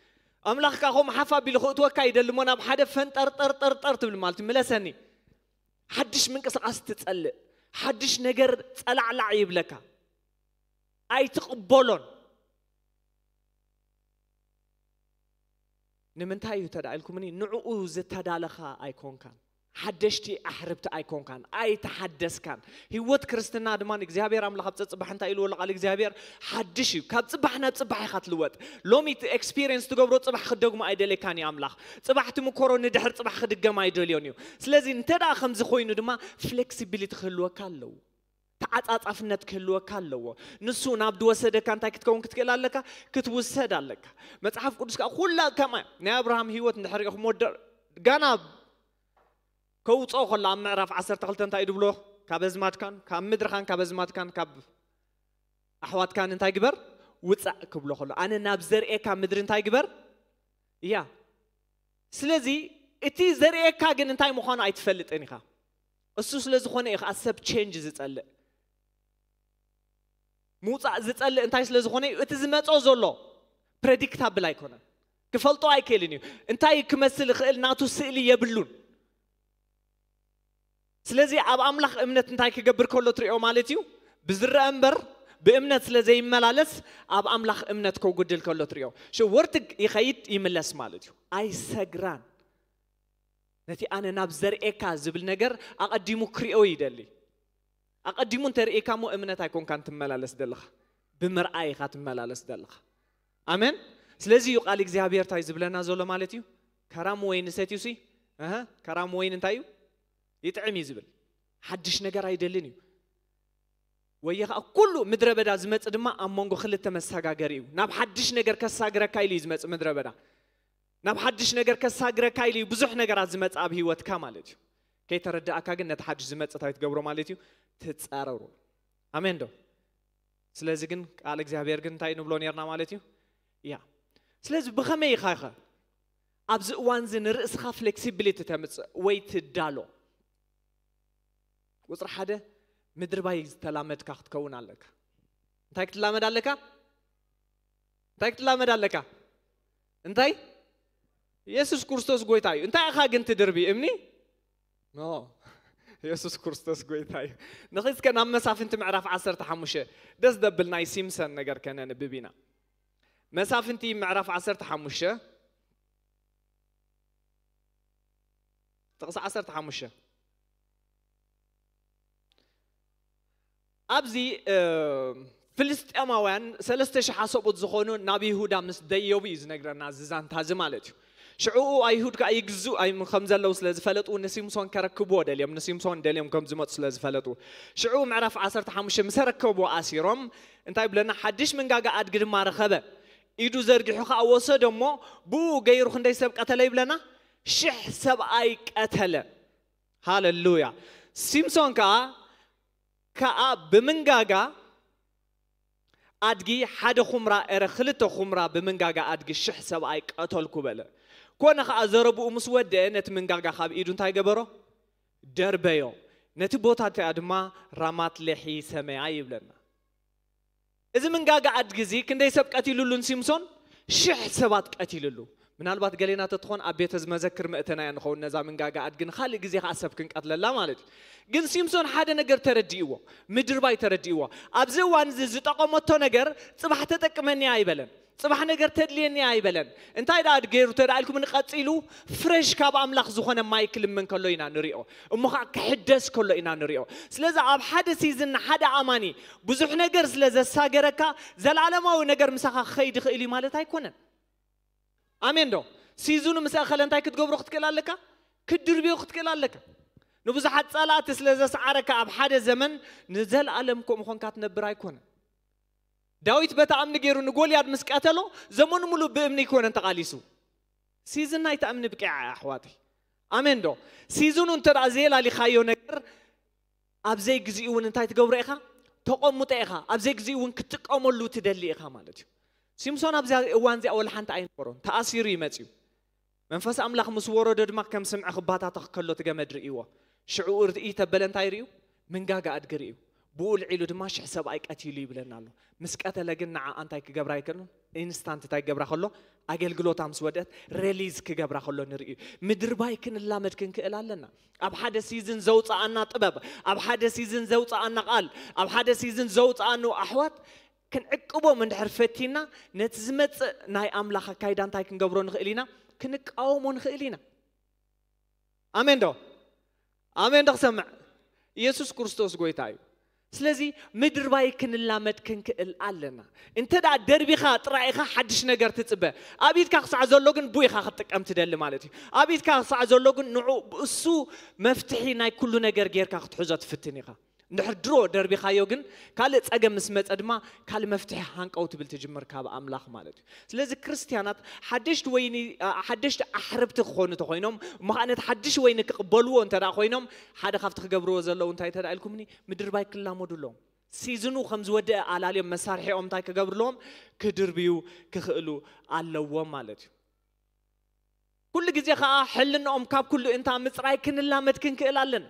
ኣምላኽ ከዓ ከምኡ ሓፍ ኣቢሉ ክእትወካ ይደሊ እሞ ናብ ሓደ ፈንጠርጠርጠርጠር ትብል ማለት እዩ። ምለሰኒ። ሓድሽ ምንቅስቃስ ትጸልእ፣ ሓድሽ ነገር ጸላዕላዕ ይብለካ፣ ኣይትቕበሎን። ንምንታይ እዩ ተዳ ኢልኩምኒ? ንዕኡ ዝተዳለኻ ኣይኮንካን፣ ሓደሽቲ ኣሕርብቲ ኣይኮንካን፣ ኣይተሓደስካን። ህይወት ክርስትና ድማ ንእግዚኣብሔር ኣምላኽ ኣብ ጸጽባሕ እንታይ ኢልዎ ኣሎ ቃል እግዚኣብሔር? ሓድሽ እዩ። ካብ ጽባሕ ናብ ጽባሕ ኢኻ ትልወጥ። ሎሚ እቲ ኤክስፒሪየንስ ትገብሮ ጽባሕ ክደግሞ ኣይደለካን እዩ ኣምላኽ። ጽባሕ ትምኮሮ ንድሕር ጽባሕ ክድገም ኣይደልዮን እዩ። ስለዚ እንተ ደኣ ከምዚ ኮይኑ ድማ ፍሌክሲቢሊቲ ክህልወካ ኣለዎ። ተዓጻጻፍነት ክህልወካ ኣለዎ። ንሱ ናብ ድወሰደካ እንታይ ክትከውን ክትክእል ኣለካ? ክትውሰድ ኣለካ። መጽሓፍ ቅዱስ ከዓ ኩላ ከማ ናይ ኣብርሃም ህይወት እንድሕር ኢኹም ወደ ጋና ከውፅኦ ከሎ ኣብ ምዕራፍ ዓሰርተ ክልተ እንታይ እዩ ድብሎ? ካብ ኣዝማድካን ካብ ምድርኻን ካብ ኣዝማድካን ካብ ኣሕዋትካን እንታይ ግበር? ውፃእ ክብሎ ከሎ ኣነ ናብ ዘርእካ ምድሪ እንታይ ግበር? እያ። ስለዚ እቲ ዘርእካ ግን እንታይ ምዃኑ ኣይትፈልጥን ኢኻ። እሱ ስለ ዝኾነ እዩ ከዓ ሰብ ቼንጅ ዝጸልእ። ምውፃእ ዝጸልእ እንታይ ስለ ዝኾነ እዩ? እቲ ዝመጾ ዘሎ ፕሬዲክታብል ኣይኮነን። ክፈልጦ ኣይክእልን እዩ። እንታይ ክመስል ይኽእል ናቱ ስእሊ የብሉን። ስለዚ ኣብ ኣምላኽ እምነት እንታይ ክገብር ከሎ ትሪኦ ማለት እዩ? ብዝረአ እምበር ብእምነት ስለ ዘይመላለስ ኣብ ኣምላኽ እምነት ከጉድል ከሎ ትሪኦ። ሽወርትግ ይኸይድ ይምለስ ማለት እዩ። ኣይሰግራን። ነቲ ኣነ ናብ ዘርእካ ዝብል ነገር ኣቐዲሙ ክሪኦ ይደሊ። ኣቐዲሙ እንተርእካ እሞ እምነት ኣይኮንካን ትመላለስ ዘለኻ፣ ብምርኣይ ኢኻ ትመላለስ ዘለኻ። ኣሜን። ስለዚ እዩ ቃል እግዚኣብሔር እንታይ ዝብለና ዘሎ ማለት እዩ? ከራም ወይን ሰትዩሲ፣ እህ፣ ከራም ወይን እንታይ እዩ? ይጥዕም እዩ ዝብል። ሓድሽ ነገር ኣይደልን እዩ። ወየ ከዓ ኩሉ ምድረ በዳ ዝመጽእ ድማ ኣብ መንጎ ክልተ መሰጋገሪ እዩ። ናብ ሓድሽ ነገር ከሳግረካ ኢሉ እዩ ዝመጽእ ምድረ በዳ። ናብ ሓድሽ ነገር ከሳግረካ ኢሉ እዩ ብዙሕ ነገራት ዝመጽእ ኣብ ህይወትካ ማለት እዩ። ከይተረዳእካ ግን ነቲ ሓድሽ ዝመጽእ እንታይ ትገብሮ ማለት እዩ? ትጻረሩ። ኣሜን ዶ? ስለዚ ግን ቃል እግዚኣብሔር ግን እንታይ ንብሎ ነርና ማለት እዩ? ያ። ስለዚ ብኸመይ ኢኻ ኸ ኣብዚ እዋን እዚ ንርእስኻ ፍሌክሲቢሊቲ ተምጽእ ወይ ትዳሎ? ቁጽሪ ሓደ ምድሪ ባይ ዝተላመድካ ክትከውን ኣለካ። እንታይ ክትላመድ ኣለካ? እንታይ ክትላመድ ኣለካ? እንታይ? የሱስ ክርስቶስ ጎይታ እዩ። እንታይ ኢኻ ግን ትድርቢ? እምኒ? ኖ። የሱስ ክርስቶስ ጎይታ እዩ። ንኺስከ ናብ መሳፍንቲ ምዕራፍ ዓሰርተ ሓሙሽተ ደስ ደብል ናይ ሲምሰን ነገር ከነንብብ ኢና። መሳፍንቲ ምዕራፍ ዓሰርተ ሓሙሽተ ጥቕሲ ዓሰርተ ሓሙሽተ። ኣብዚ፣ እ፣ ፍልስጤማውያን ሰለስተ ሽሕ ኣሰብኡት ዝኾኑ ናብ ይሁዳ ምስ ደየቡ እዩ ዝነግረና እዚ ዛንታ እዚ ማለት እዩ። ሽዕኡ ኣይሁድ ከኣ ይግዝኡ ኣይ-፣ ከም ዘለዉ ስለ ዝፈለጡ ንሲምሶን ከረክብዎ ደልዮም፣ ንሲምሶን ደልዮም ከም ዝመጹ ስለ ዝፈለጡ። ሽዑ ምዕራፍ ዓሰርተ ሓሙሽተ ምስ ኣረከብዎ ኣሲሮም እንታይ ይብለና? ሓድሽ መንጋጋ ኣድጊ ድማ ረኸበ። ኢዱ ዘርጊሑ ከኣ ወሰዶ እሞ ብኡ ገይሩ ክንደይ ሰብ ቀተለ ይብለና? ሽሕ ሰብኣይ ቀተለ። ሃሌሉያ። ሲምሶን ከኣ፣ ከኣ ብምንጋጋ ኣድጊ ሓደ ኹምራ፣ ኤረ ክልተ ኹምራ ብምንጋጋ ኣድጊ ሽሕ ሰብኣይ ቀተልኩ በለ። ኮነ ኸኣ ዘረብኡ ምስ ወደአ ነቲ ምንጋጋ ካብ ኢዱ እንታይ ገበሮ? ደርበዮ። ነቲ ቦታ እቲኣ ድማ ራማት ሌሒ ሰመያ ይብለና። እዚ ምንጋጋ ኣድጊ እዚ ክንደይ ሰብ ቀቲሉሉን ሲምሶን? ሽሕ ሰባት ቀቲሉሉ። ምናልባት ገሌና ተትኾን ኣብ ቤተ ዝመዘክር መእተናያ ንኸውን ነዛ ምንጋጋ ኣድጊ ንኻልእ ግዜ ኸዓ ሰብ ክንቀትለላ ማለት እዩ። ግን ሲምሶን ሓደ ነገር ተረዲእዎ፣ ምድርባይ ተረዲእዎ። ኣብዚ እዋን እዚ ዝጠቐመቶ ነገር ጽባሕ ተጠቅመኒ ኣይበለን፣ ጽባሕ ነገር ተድልየኒ ኣይበለን። እንታይ ደኣ ገይሩ ተደኣ ኢልኩም ንቀጺሉ ፍሬሽ ካብ ኣምላኽ ዝኾነ ማይ ክልምን ከሎ ኢና ንሪኦ፣ እሞ ኸዓ ክሕደስ ከሎ ኢና ንሪኦ። ስለዚ ኣብ ሓደ ሲዝን ንሓደ ኣማኒ ብዙሕ ነገር ስለ ዘሳገረካ ዘላለማዊ ነገር ምሳኻ ክኸይድ ይኽእል እዩ ማለት ኣይኮነን። ኣሜን ዶ? ሲዝኑ ምስ ኣኸለ እንታይ ክትገብሮ ክትክእል ኣለካ? ክትድርብዮ ክትክእል ኣለካ። ንብዙሓት ጸላእቲ ስለ ዘስዓረካ ኣብ ሓደ ዘመን ንዘለኣለም ከምኡ ኾንካ ትነብር ኣይኮነን። ዳዊት በቲ እምኒ ገይሩ ንጎልያድ ምስ ቀተሎ ዘመኑ ሙሉእ ብእምኒ ኣይኮነን ተቓሊሱ። ሲዝን ናይቲ እምኒ ብቂዓ እያ ኣሕዋተይ። ኣሜን ዶ? ሲዝኑ እንተ ደኣ ዘየላሊኻዮ ነገር ኣብ ዘይግዚኡ እውን እንታይ ትገብሮ ኢኻ? ተቐምጦ ኢኻ። ኣብ ዘይግዚኡ እውን ክትጥቀመሉ ትደሊ ኢኻ ማለት እዩ። ሲምሶን ኣብዚኣ እዋን እዚኣ ወላ ሓንቲ ኣይነበሮን። ተኣሲሩ እዩ መጺኡ። መንፈስ ኣምላኽ ምስ ወረዶ ድማ ከም ስምዒ ክባታተኽ ከሎ እቲ ገመድ ርእይዎ። ሽዑ ርእይ ተበለ እንታይ ርእዩ? ምንጋጋ ኣድጊ ርእዩ። ብኡ ልዒሉ ድማ ሽሕ ሰብኣይ ቀቲሉ ይብለና ኣሎ። ምስ ቀተለ ግን ንዓ እንታይ ክገብራ ኣይከልን? ኢንስታንት እንታይ ክገብራ ከሎ? ኣገልግሎታ ምስ ወደት ሬሊዝ ክገብራ ከሎ ንርኢ እዩ። ምድርባይ ክንላመድ ክንክእል ኣለና። ኣብ ሓደ ሲዝን ዘውፅኣና ጥበብ፣ ኣብ ሓደ ሲዝን ዘውፅኣና ቃል፣ ኣብ ሓደ ሲዝን ዘውፅኣኑ ኣሕዋት ክንዕቅቦም እንድሕር ፈቲና፣ ነቲ ዝመፅእ ናይ ኣምላኽ ኣካይዳ እንታይ ክንገብሮ ንኽእል ኢና? ክንቃወሞ ንኽእል ኢና። ኣሜን ዶ? ኣሜን ዶ ክሰምዕ? ኢየሱስ ክርስቶስ ጎይታ እዩ። ስለዚ ምድርባይ ክንላመድ ክንክእል ኣለና። እንተ ደኣ ደርቢኻ ጥራይ ኢኻ ሓድሽ ነገር ትጽበ፣ ኣብ ኢድካ ክሳዕ ዘሎ ግን ብኡ ኢኻ ክትጥቀም ትደሊ ማለት እዩ። ኣብ ኢድካ ክሳዕ ዘሎ ግን ንዑ እሱ መፍትሒ ናይ ኩሉ ነገር ጌርካ ክትሕዞ ትፍትን ኢኻ። እንድሕር ድሮ ደርቢኻዮ ግን ካልእ ጸገም ምስ መጸ ድማ ካልእ መፍትሒ ሃንቀው ትብል ትጅምር ካብ ኣምላኽ ማለት እዩ። ስለዚ ክርስትያናት ሓደሽቲ ወይኒ ሓደሽቲ ኣሕርብቲ ክኾኑ ተኾይኖም፣ እሞ ከዓ ነቲ ሓድሽ ወይኒ ክቕበልዎ እንተ ደኣ ኮይኖም፣ ሓደ ካብቲ ክገብርዎ ዘለዉ እንታይ እንተ ደኣ ኢልኩምኒ፣ ምድርባይ ክላመዱ ኣለዎም። ሲዝኑ ከም ዝወደአ ኣላልዮም መሳርሒኦም እንታይ ክገብሩ ኣለዎም? ክድርብዩ ክኽእሉ ኣለዎም ማለት እዩ። ኩሉ ግዜ ከዓ ሕልናኦም ካብ ኩሉ እንታ ምፅራይ ክንላመድ ክንክእል ኣለና።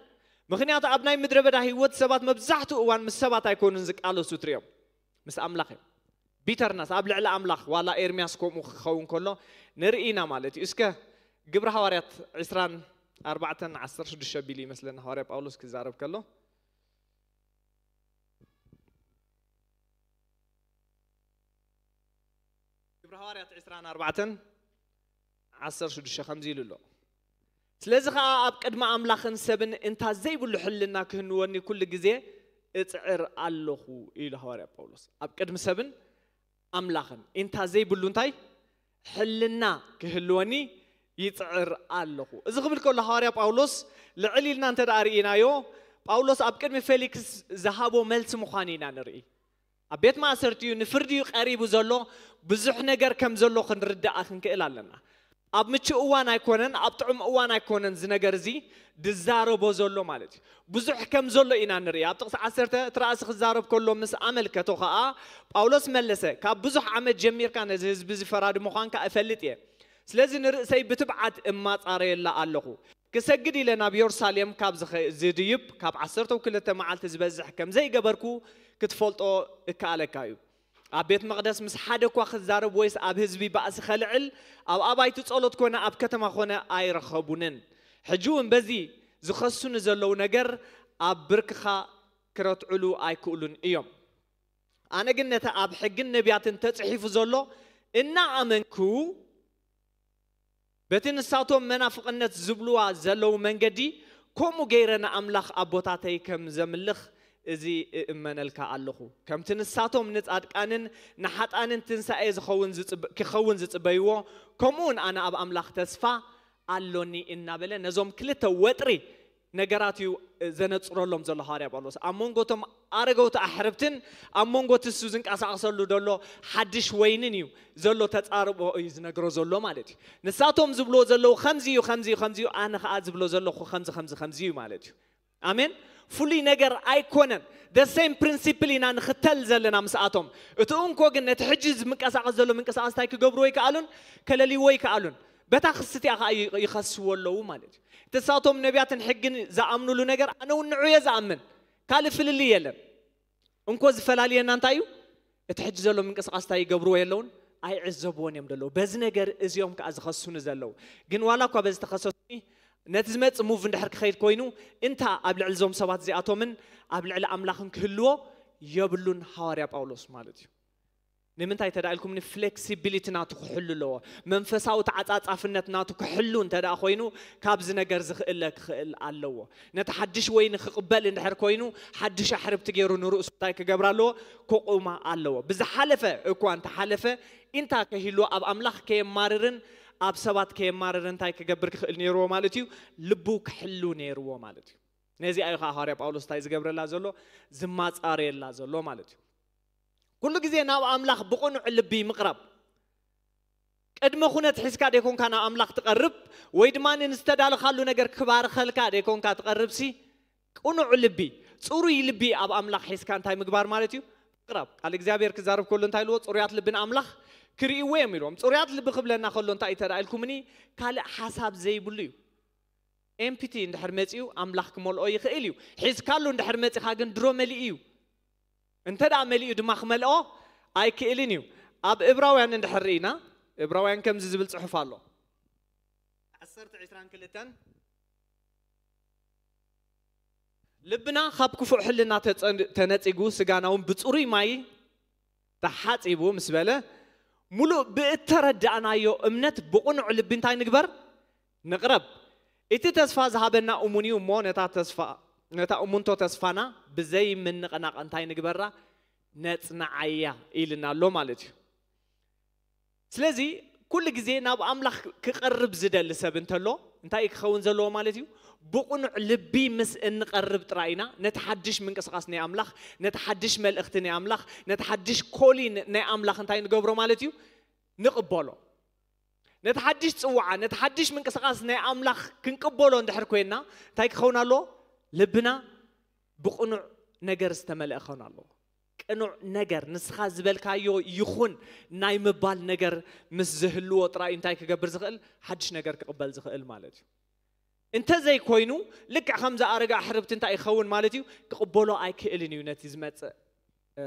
ምክንያቱ ኣብ ናይ ምድረ በዳ ህይወት ሰባት መብዛሕትኡ እዋን ምስ ሰባት ኣይኮኑን ዝቃለሱ ትሪኦም፣ ምስ ኣምላኽ እዮም። ቢተርነስ ኣብ ልዕሊ ኣምላኽ ዋላ ኤርምያስ ከምኡ ክኸውን ከሎ ንርኢ ኢና ማለት እዩ። እስከ ግብሪ ሃዋርያት ዕስራን ኣርባዕተን ዓሰርተ ሽዱሽተ ቢሉ ይመስለኒ ሃዋርያ ጳውሎስ ክዛረብ ከሎ ግብሪ ሃዋርያት ዕስራን ኣርባዕተን ዓሰርተ ሽዱሽተ ከምዚ ኢሉ ኣሎ። ስለዚ ኸዓ ኣብ ቅድሚ ኣምላኽን ሰብን እንታ ዘይብሉ ሕልና ክህንወኒ ኩሉ ግዜ እጽዕር ኣለኹ ኢሉ ሃዋርያ ጳውሎስ። ኣብ ቅድሚ ሰብን ኣምላኽን እንታ ዘይብሉ እንታይ ሕልና ክህልወኒ ይጽዕር ኣለኹ። እዚ ክብል ከሎ ሃዋርያ ጳውሎስ ልዕል ኢልና እንተ ደኣ ርኢናዮ፣ ጳውሎስ ኣብ ቅድሚ ፌሊክስ ዝሃቦ መልሲ ምዃኑ ኢና ንርኢ። ኣብ ቤት ማእሰርቲ እዩ፣ ንፍርዲ እዩ ቀሪቡ ዘሎ። ብዙሕ ነገር ከም ዘሎ ክንርዳእ ክንክእል ኣለና። ኣብ ምቹእ እዋን ኣይኮነን፣ ኣብ ጥዑም እዋን ኣይኮነን እዚ ነገር እዚ ዝዛረቦ ዘሎ ማለት እዩ። ብዙሕ ከም ዘሎ ኢና ንርኢ። ኣብ ጥቕሲ ዓሰርተ እቲ ራእሲ ክዛረብ ከሎ ምስ ኣመልከቶ ኸዓ ጳውሎስ መለሰ፣ ካብ ብዙሕ ዓመት ጀሚርካ ነዚ ህዝቢ እዚ ፈራዲ ምዃንካ እፈልጥ እየ። ስለዚ ንርእሰይ ብትብዓት እማጻረየላ ኣለኹ። ክሰግድ ኢለ ናብ የሩሳሌም ካብ ዝኸ- ዝድይብ ካብ ዓሰርተ ክልተ መዓልቲ ዝበዝሕ ከም ዘይገበርኩ ክትፈልጦ እከኣለካ እዩ። ኣብ ቤት መቕደስ ምስ ሓደ እኳ ክዛረብ ወይስ ኣብ ህዝቢ ባእሲ ከልዕል ኣብ ኣባይቲ ጸሎት ኮነ ኣብ ከተማ ኮነ ኣይረኸቡንን። ሕጂ እውን በዚ ዝኸሱኒ ዘለዉ ነገር ኣብ ብርክኻ ክረትዕሉ ኣይክእሉን እዮም። ኣነ ግን ነቲ ኣብ ሕግን ነቢያትን ተጽሒፉ ዘሎ እናኣመንኩ በቲ ንሳቶም መናፍቕነት ዝብልዋ ዘለዉ መንገዲ ከምኡ ገይረ ንኣምላኽ ኣቦታተይ ከም ዘምልኽ እዚ እእመነልካ ኣለኹ። ከምቲ ንሳቶም ንጻድቃንን ንሓጣንን ትንሳኤ ዝኸውን ዝጽበ- ክኸውን ዝጽበይዎ ከምኡውን ኣነ ኣብ ኣምላኽ ተስፋ ኣሎኒ እናበለ ነዞም ክልተ ወጥሪ ነገራት እዩ ዘነጽረሎም ዘሎ ሃዋርያ ጳውሎስ። ኣብ መንጎ እቶም ኣረገውቲ ኣሕርብትን ኣብ መንጎ እቲ እሱ ዝንቀሳቐሰሉ ዘሎ ሓድሽ ወይንን እዩ ዘሎ ተጻርቦ እዩ ዝነግሮ ዘሎ ማለት እዩ። ንሳቶም ዝብልዎ ዘለዉ ከምዚ እዩ ከምዚ እዩ ከምዚ እዩ፣ ኣነ ኸዓ ዝብሎ ዘለኹ ከምዚ ከምዚ ከምዚ እዩ ማለት እዩ። ኣሜን። ፍሉይ ነገር ኣይኮነን። The same principle ኢና ንኽተል ዘለና ምስኣቶም። እቲ እንኮ ግን ነቲ ሕጂ ዝምንቀሳቐስ ዘሎ ምንቅስቓስ እንታይ ክገብርዎ ይከኣሉን ከለልይዎ ይከኣሉን። በታ ክስቲያ ከዓ ይኸስዎ ኣለዉ ማለት እዩ። እቲ ንሳቶም ነቢያትን ሕግን ዝኣምኑሉ ነገር ኣነ እውን ንዑ እየ ዝኣምን። ካልእ ፍልልይ የለን። እንኮ ዝፈላልየና እንታይ እዩ? እቲ ሕጂ ዘሎ ምንቅስቓስ እንታይ ይገብርዎ የለውን፣ ኣይዕዘብዎን እዮም ዘለዉ። በዚ ነገር እዚኦም ከዓ ዝኸሱኒ ዘለዉ። ግን ዋላ እኳ በዚ ተኸሰሱኒ፣ ነቲ ዝመጽእ ሙቭ እንድሕር ክኸይድ ኮይኑ እንታ ኣብ ልዕሊ እዞም ሰባት እዚኣቶምን ኣብ ልዕሊ ኣምላኽን ክህልዎ የብሉን ሃዋርያ ጳውሎስ ማለት እዩ። ንምንታይ እንተ ደኣ ኢልኩምኒ፣ ፍሌክሲቢሊቲ ናቱ ክሕሉ ኣለዎ። መንፈሳዊ ተዓጻጻፍነት ናቱ ክሕሉ እንተ ደኣ ኮይኑ፣ ካብዚ ነገር ዝኽእለ ክኽእል ኣለዎ። ነቲ ሓድሽ ወይኒ ክቕበል እንድሕር ኮይኑ፣ ሓድሽ ኣሕርብቲ ገይሩ ንርእሱ እንታይ ክገብር ኣለዎ? ክቑማ ኣለዎ። ብዝሓለፈ እኳ እንተሓለፈ፣ ኢንታ ከይህልዎ ኣብ ኣምላኽ ከየማርርን ኣብ ሰባት ከየማርርን እንታይ ክገብር ክኽእል ነይርዎ ማለት እዩ? ልቡ ክሕሉ ነይርዎ ማለት እዩ። ነዚኣ እዩ ኸዓ ሃዋርያ ጳውሎስ እንታይ ዝገብረላ ዘሎ? ዝማጻረየላ ዘሎ ማለት እዩ። ኩሉ ግዜ ናብ ኣምላኽ ብቕኑዕ ልቢ ምቕራብ። ቅድመ ኩነት ሒዝካ ደይኮንካ ናብ ኣምላኽ ትቐርብ፣ ወይ ድማ ንዝተዳለኻሉ ነገር ክባርኸልካ ደይኮንካ ትቐርብሲ፣ ቅኑዕ ልቢ፣ ጽሩይ ልቢ ኣብ ኣምላኽ ሒዝካ እንታይ ምግባር ማለት እዩ? ምቕራብ። ቃል እግዚኣብሔር ክዛረብ ከሎ እንታይ ኢልዎ? ጽሩያት ልቢ ንኣምላኽ ክርእይዎ እዮም ኢልዎም። ጽሩያት ልቢ ክብለና ከሎ እንታይ እዩ ተዳ ኢልኩምኒ? ካልእ ሓሳብ ዘይብሉ እዩ። ኤምፒቲ እንድሕር መጺኡ ኣምላኽ ክመልኦ ይኽእል እዩ። ሒዝካሉ እንድሕር መጺኻ ግን ድሮ መሊኡ እዩ። እንተ ደኣ መሊኡ ድማ ክመልኦ ኣይክእልን እዩ። ኣብ እብራውያን እንድሕር ርኢና፣ እብራውያን ከምዚ ዝብል ጽሑፍ ኣሎ። ዓሰርተ ዕስራን ክልተን፣ ልብና ካብ ክፉእ ሕልና ተጸን-፣ ተነጺጉ፣ ስጋና እውን ብጽሩይ ማይ ተሓጺቡ ምስ በለ፣ ሙሉእ ብእተረዳእናዮ እምነት ብቕኑዕ ልቢ እንታይ ንግበር? ንቕረብ። እቲ ተስፋ ዝሃበና እሙን እዩ እሞ፣ ነታ ተስፋ፣ ነታ እሙንቶ ተስፋና ብዘይ ምንቕናቕ እንታይ ንግበራ? ነጽንዓያ ኢልና ኣሎ ማለት እዩ። ስለዚ ኩሉ ግዜ ናብ ኣምላኽ ክቐርብ ዝደሊ ሰብ እንተሎ፣ እንታይ እዩ ክኸውን ዘለዎ ማለት እዩ? ብቕኑዕ ልቢ ምስ እንቐርብ ጥራይ ኢና ነቲ ሓድሽ ምንቅስቓስ ናይ ኣምላኽ፣ ነቲ ሓድሽ መልእኽቲ ናይ ኣምላኽ፣ ነቲ ሓድሽ ኮሊን ናይ ኣምላኽ እንታይ ንገብሮ ማለት እዩ? ንቕበሎ። ነቲ ሓድሽ ጽዋዓ፣ ነቲ ሓድሽ ምንቅስቓስ ናይ ኣምላኽ ክንቅበሎ እንድሕር ኮይንና፣ እንታይ ክኸውን ኣለዎ? ልብና ብቕኑዕ ነገር ዝተመልአ ክኸውን ኣለዎ። ቅኑዕ ነገር፣ ንስኻ ዝበልካዮ ይኹን ናይ ምባል ነገር ምስ ዝህልዎ ጥራይ እንታይ ክገብር ዝኽእል? ሓድሽ ነገር ክቕበል ዝኽእል ማለት እዩ። እንተዘይኮይኑ፣ ልክዕ ከምዚ ኣረጋ ኣሕርብቲ እንታይ ይኸውን ማለት እዩ? ክቕበሎ ኣይክእልን እዩ ነቲ ዝመጽእ፣ እ፣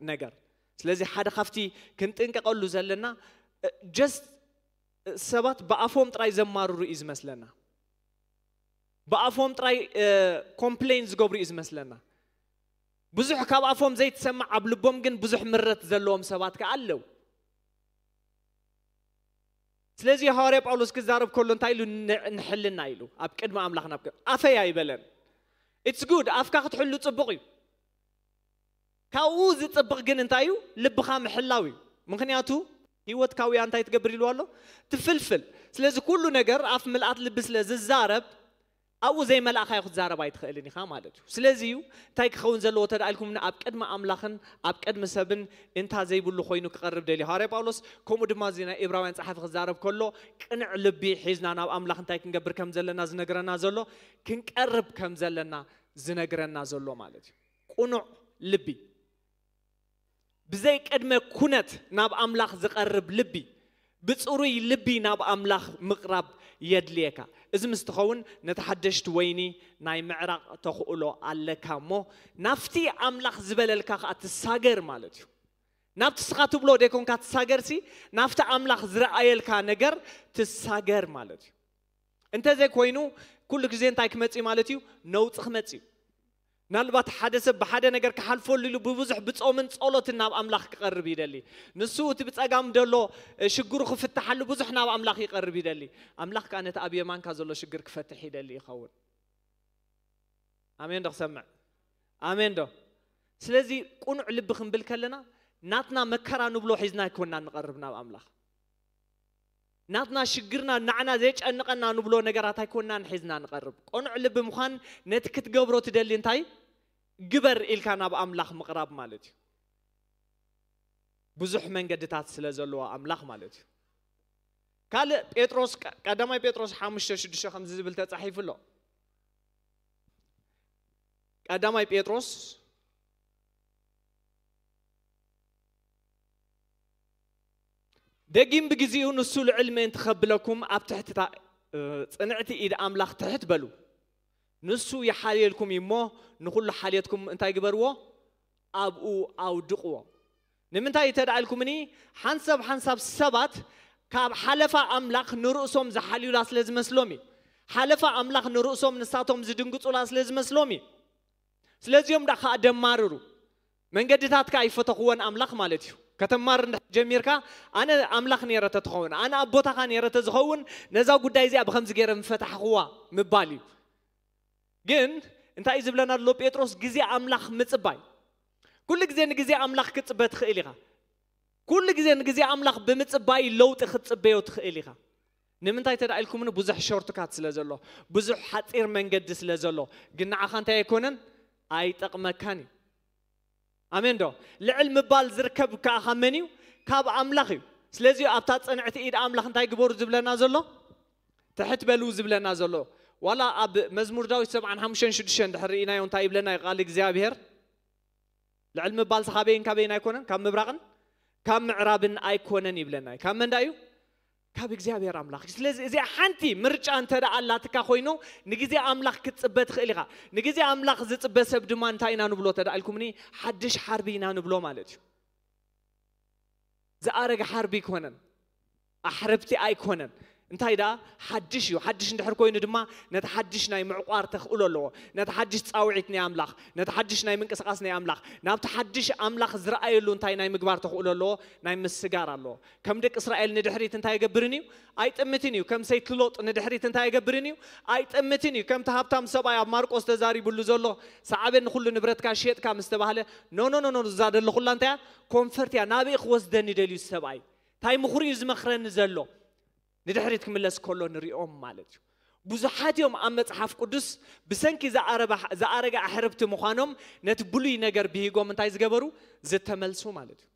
ነገር። ስለዚ ሓደ ካብቲ ክንጥንቀቐሉ ዘለና፣ እ፣ just ሰባት ብኣፎም ጥራይ ዘማርሩ እዩ ዝመስለና። ብኣፎም ጥራይ፣ እ፣ ኮምፕሌን ዝገብሩ እዩ ዝመስለና። ብዙሕ ካብ ኣፎም ዘይትሰማዕ፣ ኣብ ልቦም ግን ብዙሕ ምረት ዘለዎም ሰባት ከኣ ኣለዉ። ስለዚ ሃዋርያ ጳውሎስ ክዛረብ ከሎ እንታይ ኢሉ? ን-፣ ንሕልና ኢሉ። ኣብ ቅድሚ ኣምላኽ ናብ ቅድሚ ኣፈይ ኣይበለን። It's good፣ ኣፍካ ክትሕሉ ጽቡቕ እዩ። ካብኡ ዝጽብቕ ግን እንታይ እዩ? ልብኻ ምሕላው እዩ። ምኽንያቱ ህይወት ካውያ እንታይ ትገብር ኢልዎ ኣሎ? ትፍልፍል። ስለዚ ኩሉ ነገር ኣፍ ምልኣት ልቢ ስለ ዝዛረብ፣ ኣብኡ ዘይመላእኻዮ ክትዛረብ ኣይትኽእልን ኢኻ ማለት እዩ። ስለዚ እዩ እንታይ ክኸውን ዘለዎ ተደኣ ኢልኩም፣ ኣብ ቅድሚ ኣምላኽን ኣብ ቅድሚ ሰብን እንታ ዘይብሉ ኮይኑ ክቐርብ ደልዩ። ሃዋርያ ጳውሎስ ከምኡ ድማ እዚ ናይ ኤብራውያን ጸሓፊ ክዛረብ ከሎ ቅንዕ ልቢ ሒዝና ናብ ኣምላኽ እንታይ ክንገብር ከም ዘለና ዝነግረና ዘሎ፣ ክንቀርብ ከም ዘለና ዝነግረና ዘሎ ማለት እዩ። ቅኑዕ ልቢ፣ ብዘይ ቅድመ ኩነት ናብ ኣምላኽ ዝቐርብ ልቢ፣ ብጽሩይ ልቢ ናብ ኣምላኽ ምቕራብ የድልየካ። እዚ ምስ ትኸውን ነቲ ሓደሽቲ ወይኒ ናይ ምዕራቕ ተኽእሎ ኣለካ እሞ፣ ናብቲ ኣምላኽ ዝበለልካ ከኣ ትሳገር ማለት እዩ። ናብቲ ስኻ ትብሎ ደይኮንካ ትሳገርሲ፣ ናብቲ ኣምላኽ ዝረኣየልካ ነገር ትሳገር ማለት እዩ። እንተዘይኮይኑ፣ ኩሉ ግዜ እንታይ ክመጽእ ማለት እዩ? ነውጺ ክመጽእ እዩ። ምናልባት ሓደ ሰብ ብሓደ ነገር ክሓልፈሉ ኢሉ ብብዙሕ ብጾምን ጸሎትን ናብ ኣምላኽ ክቐርብ ይደሊ። ንሱ እቲ ብጸጋም ደሎ፣ እ፣ ሽግሩ ክፍትሓሉ ብዙሕ ናብ ኣምላኽ ይቐርብ ይደሊ። ኣምላኽ ከኣ ነቲ ኣብ የማንካ ዘሎ ሽግር ክፈትሕ ይደሊ ይኸውን። ኣሜን ዶ ክሰምዕ? ኣሜን ዶ? ስለዚ ቅኑዕ ልቢ ክንብል ከለና ናትና መከራ ንብሎ ሒዝና ኣይኮንና ንቐርብ ናብ ኣምላኽ። ናትና ሽግርና፣ ንዓና ዘየጨንቐና ንብሎ ነገራት ኣይኮንናን ሒዝና ንቐርብ። ቅኑዕ ልቢ ምዃን ነቲ ክትገብሮ ትደሊ እንታይ ግበር ኢልካ ናብ ኣምላኽ ምቕራብ ማለት እዩ። ብዙሕ መንገድታት ስለ ዘለዎ ኣምላኽ ማለት እዩ። ካልእ ጴጥሮስ፣ ቀ-፣ ቀዳማይ ጴጥሮስ ሓሙሽተ ሽዱሽተ ከምዚ ዝብል ተጻሒፉ ኣሎ። ቀዳማይ ጴጥሮስ ደጊም ብግዜኡ ንሱ ልዕል ምእንቲ ከብለኩም ኣብ ትሕቲ እታ፣ እ፣ ጽንዕቲ ኢድ ኣምላኽ ትሕት በሉ። ንሱ ይሓልየልኩም እዩ እሞ ንኹሉ ሓልየትኩም እንታይ ግበርዎ? ኣብኡ ኣውድቕዎ። ንምንታይ እንተ ደኣ ኢልኩምኒ፣ ሓንሳብ ሓንሳብ ሰባት ካብ ሓለፋ ኣምላኽ ንርእሶም ዝሓልዩላ ስለ ዝመስሎም እዩ። ሓለፋ ኣምላኽ ንርእሶም ንሳቶም ዝድንግጹላ ስለ ዝመስሎም እዩ። ስለዚኦም ደኣ ከኣ ደማርሩ። መንገድታትካ ኣይፈተኽዎን ኣምላኽ ማለት እዩ። ከተማር እንድሕር ጀሚርካ፣ ኣነ ኣምላኽ ነይረ ተትኸውን፣ ኣነ ኣብ ቦታኻ ነይረ ተዝኸውን፣ ነዛ ጉዳይ እዚኣ ብኸምዚ ገይረ ምፈታሕኽዋ ምባል እዩ። ግን እንታይ እዩ ዝብለና ዘሎ ጴጥሮስ? ግዜ ኣምላኽ ምጽባይ። ኩሉ ግዜ ንግዜ ኣምላኽ ክትጽበ ትኽእል ኢኻ። ኩሉ ግዜ ንግዜ ኣምላኽ ብምጽባይ ለውጢ ክትጽበዮ ትኽእል ኢኻ። ንምንታይ ተዳ ኢልኩምኒ? ብዙሕ ሾርትካት ስለ ዘሎ፣ ብዙሕ ሓጺር መንገዲ ስለ ዘሎ። ግን ንዓኻ እንታይ ኣይኮነን? ኣይጠቕመካን እዩ። ኣሜን ዶ? ልዕል ምባል ዝርከብ ከኣ ካብ መን እዩ? ካብ ኣምላኽ እዩ። ስለዚ ኣብታ ጽንዕቲ ኢድ ኣምላኽ እንታይ ግበሩ ዝብለና ዘሎ? ትሕት በሉ ዝብለና ዘሎ። ዋላ ኣብ መዝሙር ዳዊት ሰብዓን ሓሙሽተን ሽዱሽተን እንድሕር ርኢናዮ እንታይ ይብለና እዩ ቃል እግዚኣብሔር? ልዕል ምባል ካበይን ካበይን ኣይኮነን? ካብ ምብራቕን ካብ ምዕራብን ኣይኮነን ይብለና እዩ። ካብ መን ደኣ እዩ? ካብ እግዚኣብሔር ኣምላኽ እዩ። ስለዚ እዚኣ ሓንቲ ምርጫ እንተ ደኣ ኣላትካ ኮይኑ፣ ንግዜ ኣምላኽ ክትጽበ ትኽእል ኢኻ። ንግዜ ኣምላኽ ዝጽበ ሰብ ድማ እንታይ ኢና ንብሎ እንተ ደኣ ኢልኩምኒ፣ ሓድሽ ሓርቢ ኢና ንብሎ ማለት እዩ። ዝኣረገ ሓርቢ ኣይኮነን፣ ኣሕርብቲ ኣይኮነን። እንታይ ደኣ ሓድሽ እዩ። ሓድሽ እንድሕር ኮይኑ ድማ ነቲ ሓድሽ ናይ ምዕቋር ተኽእሎ ኣለዎ። ነቲ ሓድሽ ጻውዒት ናይ ኣምላኽ፣ ነቲ ሓድሽ ናይ ምንቅስቓስ ናይ ኣምላኽ፣ ናብቲ ሓድሽ ኣምላኽ ዝረኣየሉ እንታይ ናይ ምግባር ተኽእሎ ኣለዎ፣ ናይ ምስጋር ኣለዎ። ከም ደቂ እስራኤል ንድሕሪት እንታይ ይገብርን እዩ? ኣይጥምትን እዩ። ከም ሰይቲ ሎጥ ንድሕሪት እንታይ ይገብርን እዩ? ኣይጥምትን እዩ። ከምቲ ሃብታም ሰብኣይ ኣብ ማርቆስ ተዛሪቡሉ ዘሎ፣ ሰዓበ ንኹሉ ንብረትካ ሸጥካ ምስ ተባህለ፣ ኖ ኖ ኖ ኖ፣ እዛ ዘለኹላ እንታይ እያ? ኮንፈርት እያ። ናበይ ክወስደኒ ደልዩ ሰብኣይ? እንታይ ምኽሩ እዩ ዝመኽረኒ ዘሎ? ንድሕሪት ክምለስ ከሎ ንሪኦም ማለት እዩ። ብዙሓት እዮም ኣብ መጽሓፍ ቅዱስ ብሰንኪ ዝኣረባ- ዝኣረገ ኣሕርብቲ ምዃኖም ነቲ ብሉይ ነገር ብሂጎም እንታይ ዝገበሩ? ዝተመልሱ ማለት እዩ።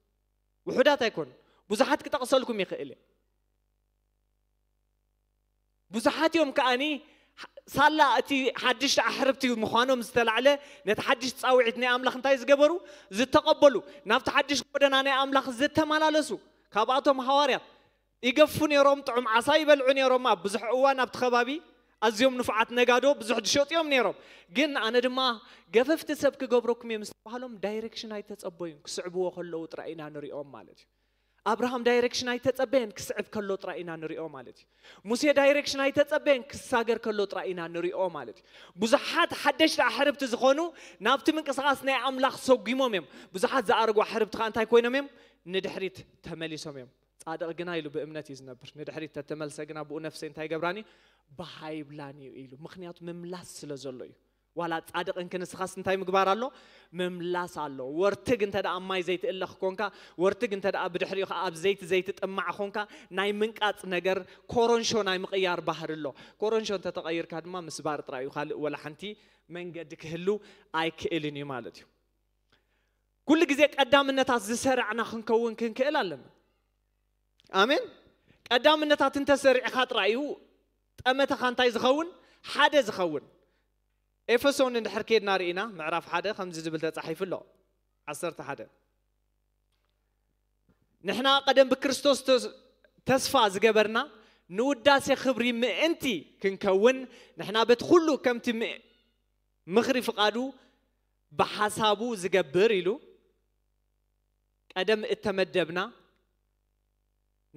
ውሑዳት ኣይኮኑ። ብዙሓት ክጠቕሰልኩም ይኽእል እየ። ብዙሓት እዮም ከኣኒ ሳላ እቲ ሓድሽቲ ኣሕርብቲ ምዃኖም ዝተላዕለ ነቲ ሓድሽ ጻውዒት ናይ ኣምላኽ እንታይ ዝገበሩ? ዝተቐበሉ፣ ናብቲ ሓድሽ ጎደና ናይ ኣምላኽ ዝተመላለሱ። ካብኣቶም ሃዋርያት ይገፉ ነይሮም፣ ጥዑም ዓሳ ይበልዑ ነይሮም። ኣብ ብዙሕ እዋን ኣብቲ ከባቢ ኣዝዮም ንፉዓት ነጋዶ ብዙሕ ዝሸጡ እዮም ነይሮም። ግን ኣነ ድማ ገፈፍቲ ሰብ ክገብረኩም እዮም ዝተባህሎም ዳይሬክሽን ኣይተጸበዩን። ክስዕብዎ ከለዉ ጥራይ ኢና ንሪኦም ማለት እዩ። ኣብርሃም ዳይሬክሽን ኣይተጸበየን፣ ክስዕብ ከሎ ጥራይ ኢና ንሪኦ ማለት እዩ። ሙሴ ዳይሬክሽን ኣይተጸበየን፣ ክሳገር ከሎ ጥራይ ኢና ንሪኦ ማለት እዩ። ብዙሓት ሓደሽቲ ኣሕርብቲ ዝኾኑ ናብቲ ምንቅስቓስ ናይ ኣምላኽ ሰጒሞም እዮም። ብዙሓት ዝኣረጉ ኣሕርብቲ ከኣ እንታይ ኮይኖም እዮም? ንድሕሪት ተመሊሶም እዮም። ጻድቕ ግና ኢሉ ብእምነት እዩ ዝነብር። ንድሕሪት ተተመልሰ ግና ብኡ ነፍሰይ እንታይ ገብራን እዩ? በሃይብላን እዩ ኢሉ። ምኽንያቱ ምምላስ ስለ ዘሎ እዩ። ዋላ ጻድቕ እንክ ንስኻስ እንታይ ምግባር ኣሎ? ምምላስ ኣሎ። ወርትግ እንተ ደኣ ማይ ዘይትእለኽ ኮንካ፣ ወርትግ እንተ ደኣ ብድሕሪኡ ኸኣ ኣብ ዘይቲ ዘይትጥማዕ ኾንካ፣ ናይ ምንቃጽ ነገር፣ ኮረንሾ ናይ ምቕያር ባህሪ ኣሎ። ኮረንሾ እንተ ተቐይርካ ድማ ምስባር ጥራይ እዩ። ካልእ ወላ ሓንቲ መንገዲ ክህሉ ኣይክእልን እዩ ማለት እዩ። ኩሉ ግዜ ቀዳምነታት ዝሰራዕና ክንከውን ክንክእል ኣለና። ኣሜን። ቀዳምነታት እንተሰሪዕኻ ጥራይ እዩ ጠመተኻ እንታይ ዝኸውን? ሓደ ዝኸውን። ኤፌሶን እንድሕር ኬድና ርኢና ምዕራፍ ሓደ ከምዚ ዝብል ተጻሒፉ ኣሎ። ዓሰርተ ሓደ፣ ንሕና ቀደም ብክርስቶስ ተስ- ተስፋ ዝገበርና ንውዳሴ ክብሪ ምእንቲ ክንከውን፣ ንሕና በቲ ኩሉ ከምቲ ም- ምኽሪ ፍቓዱ ብሓሳቡ ዝገብር ኢሉ ቀደም እተመደብና፣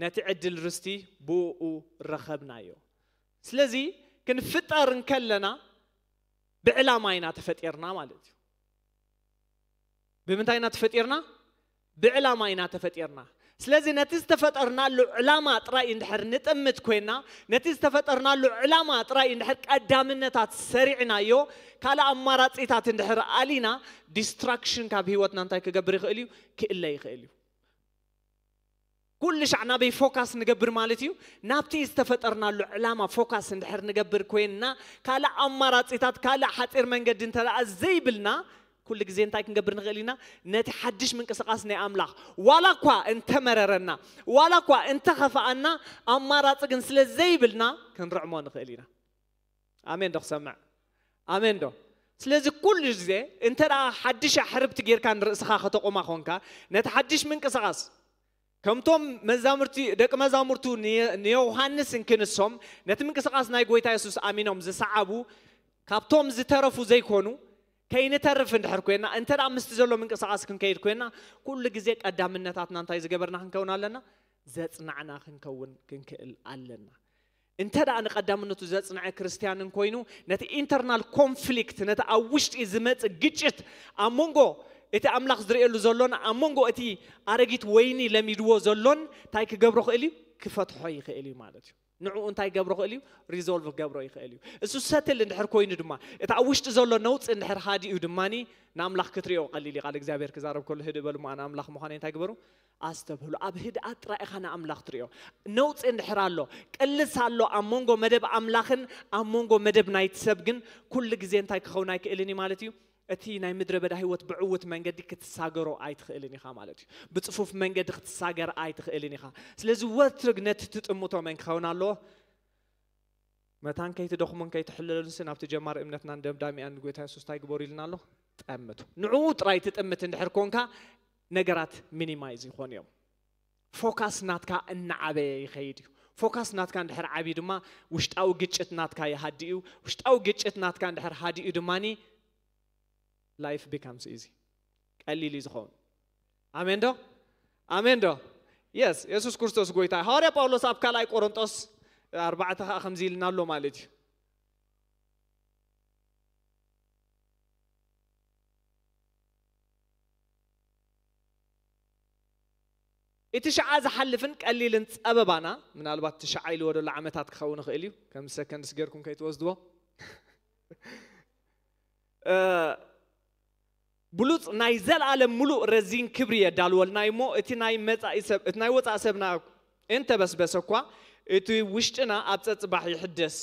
ነቲ ዕድል ርስቲ ብኡ ረኸብናዮ። ስለዚ ክንፍጠር እንከለና ብዕላማ ኢና ተፈጢርና ማለት እዩ። ብምንታይ ኢና ተፈጢርና? ብዕላማ ኢና ተፈጢርና። ስለዚ ነቲ ዝተፈጠርናሉ ዕላማ ጥራይ እንድሕር ንጥምት ኮይና፣ ነቲ ዝተፈጠርናሉ ዕላማ ጥራይ እንድሕር ቀዳምነታት ሰሪዕናዮ፣ ካልእ ኣማራጺታት እንድሕር ኣሊና፣ ዲስትራክሽን ካብ ህይወትና እንታይ ክገብር ይኽእል እዩ? ክእለ ይኽእል እዩ። ኩሉ ሻዕ ናበይ ፎካስ ንገብር ማለት እዩ? ናብቲ ዝተፈጠርናሉ ዕላማ ፎካስ እንድሕር ንገብር ኮይንና፣ ካልእ ኣማራጺታት፣ ካልእ ሓጺር መንገዲ እንተ ደኣ ዘይብልና፣ ኩሉ ግዜ እንታይ ክንገብር ንኽእል ኢና? ነቲ ሓድሽ ምንቅስቓስ ናይ ኣምላኽ ዋላ እኳ እንተመረረና፣ ዋላ እኳ እንተኸፍኣና፣ ኣማራጺ ግን ስለ ዘይብልና ክንርዕሞ ንኽእል ኢና። ኣሜን ዶ ክሰምዕ? ኣሜን ዶ? ስለዚ ኩሉ ግዜ እንተ ደኣ ሓድሽ ኣሕርብቲ ጌርካ ንርእስኻ ከተቑማ ኾንካ፣ ነቲ ሓድሽ ምንቅስቓስ ከምቶም መዛሙርቲ ደቂ መዛሙርቱ ንየ- ንዮሃንስ እንክንሶም ነቲ ምንቅስቓስ ናይ ጎይታ የሱስ ኣሚኖም ዝሰዓቡ ካብቶም ዝተረፉ ዘይኮኑ ከይንተርፍ እንድሕር ኮይና፣ እንተ ደኣ ምስቲ ዘሎ ምንቅስቓስ ክንከይድ ኮይና፣ ኩሉ ግዜ ቀዳምነታትና እንታይ ዝገበርና ክንከውን ኣለና? ዘጽናዕና ክንከውን ክንክእል ኣለና። እንተ ደኣ ንቐዳምነቱ ዘጽንዐ ክርስትያን እንኮይኑ፣ ነቲ ኢንተርናል ኮንፍሊክት፣ ነቲ ኣብ ውሽጢ ዝመጽእ ግጭት፣ ኣብ መንጎ እቲ ኣምላኽ ዝርእየሉ ዘሎን ኣብ መንጎ እቲ ኣረጊት ወይኒ ለሚድዎ ዘሎን እንታይ ክገብሮ ክእል እዩ? ክፈትሖ ይኽእል እዩ ማለት እዩ። ንዕኡ እንታይ ገብሮ ክእል እዩ? ሪዞልቭ ክገብሮ ይኽእል እዩ። እሱ ሰትል እንድሕር ኮይኑ ድማ፣ እቲ ኣብ ውሽጢ ዘሎ ነውፂ እንድሕር ሃዲኡ ድማኒ ንኣምላኽ ክትሪኦ ቀሊል እዩ። ቃል እግዚኣብሔር ክዛረብ ከሎ ህድእ በሉ እሞ ኣነ ኣምላኽ ምዃነይ እንታይ ግበሩ? ኣስተብህሉ። ኣብ ህድኣት ጥራይ ኢኻ ንኣምላኽ ትሪኦ። ነውፂ እንድሕር ኣሎ፣ ቅልስ ኣሎ ኣብ መንጎ መደብ ኣምላኽን ኣብ መንጎ መደብ ናይቲ ሰብ ግን ኩሉ ግዜ እንታይ ክኸውን ኣይክእልን እዩ ማለት እዩ? እቲ ናይ ምድረ በዳ ህይወት ብዕውት መንገዲ ክትሳገሮ ኣይትኽእልን ኢኻ ማለት እዩ። ብጽፉፍ መንገዲ ክትሳገር ኣይትኽእልን ኢኻ። ስለዚ ወትርግ ነቲ ትጥምቶ መን ክኸውን ኣለዎ? መታን ከይትደኽሙን ከይትሕለሉንሲ ናብቲ ጀማሪ እምነትናን ደምዳሚኣን ንጎይታ የሱስ እንታይ ግበሩ ኢልና ኣሎ? ጠምቱ። ንዕኡ ጥራይ ትጥምት እንድሕር ኮንካ ነገራት ሚኒማይዝ ይኾኑ እዮም። ፎካስ ናትካ እናዓበየ ይኸይድ እዩ። ፎካስ ናትካ እንድሕር ዓብዩ ድማ ውሽጣዊ ግጭት ናትካ ይሃድእ እዩ። ውሽጣዊ ግጭት ናትካ እንድሕር ሃድኡ ድማኒ life becomes easy፣ ቀሊል እዩ ዝኸውን። ኣሜን ዶ? ኣሜን ዶ? የስ፣ የሱስ ክርስቶስ ጎይታ። ሃዋርያ ጳውሎስ ኣብ ካልኣይ ቆሮንጦስ ኣርባዕተ ከዓ ከምዚ ኢልና ኣሎ ማለት እዩ። እቲ ሽዓ ዝሓልፍን ቀሊልን ጸበባና፣ ምናልባት እቲ ሽዓ ኢልዎ ዘሎ ዓመታት ክኸውን ይኽእል እዩ፣ ከም ሰከንድስ ጌርኩም ከይትወስድዎ። ብሉጽ ናይ ዘልኣለም ሙሉእ ረዚን ክብሪ የዳልወልና እሞ፣ እቲ ናይ መጻኢ ሰብ፣ እቲ ናይ ወጻኢ ሰብና እንተበስበሰ እኳ፣ እቲ ውሽጥና ኣብ ጸጽባሕ ይሕደስ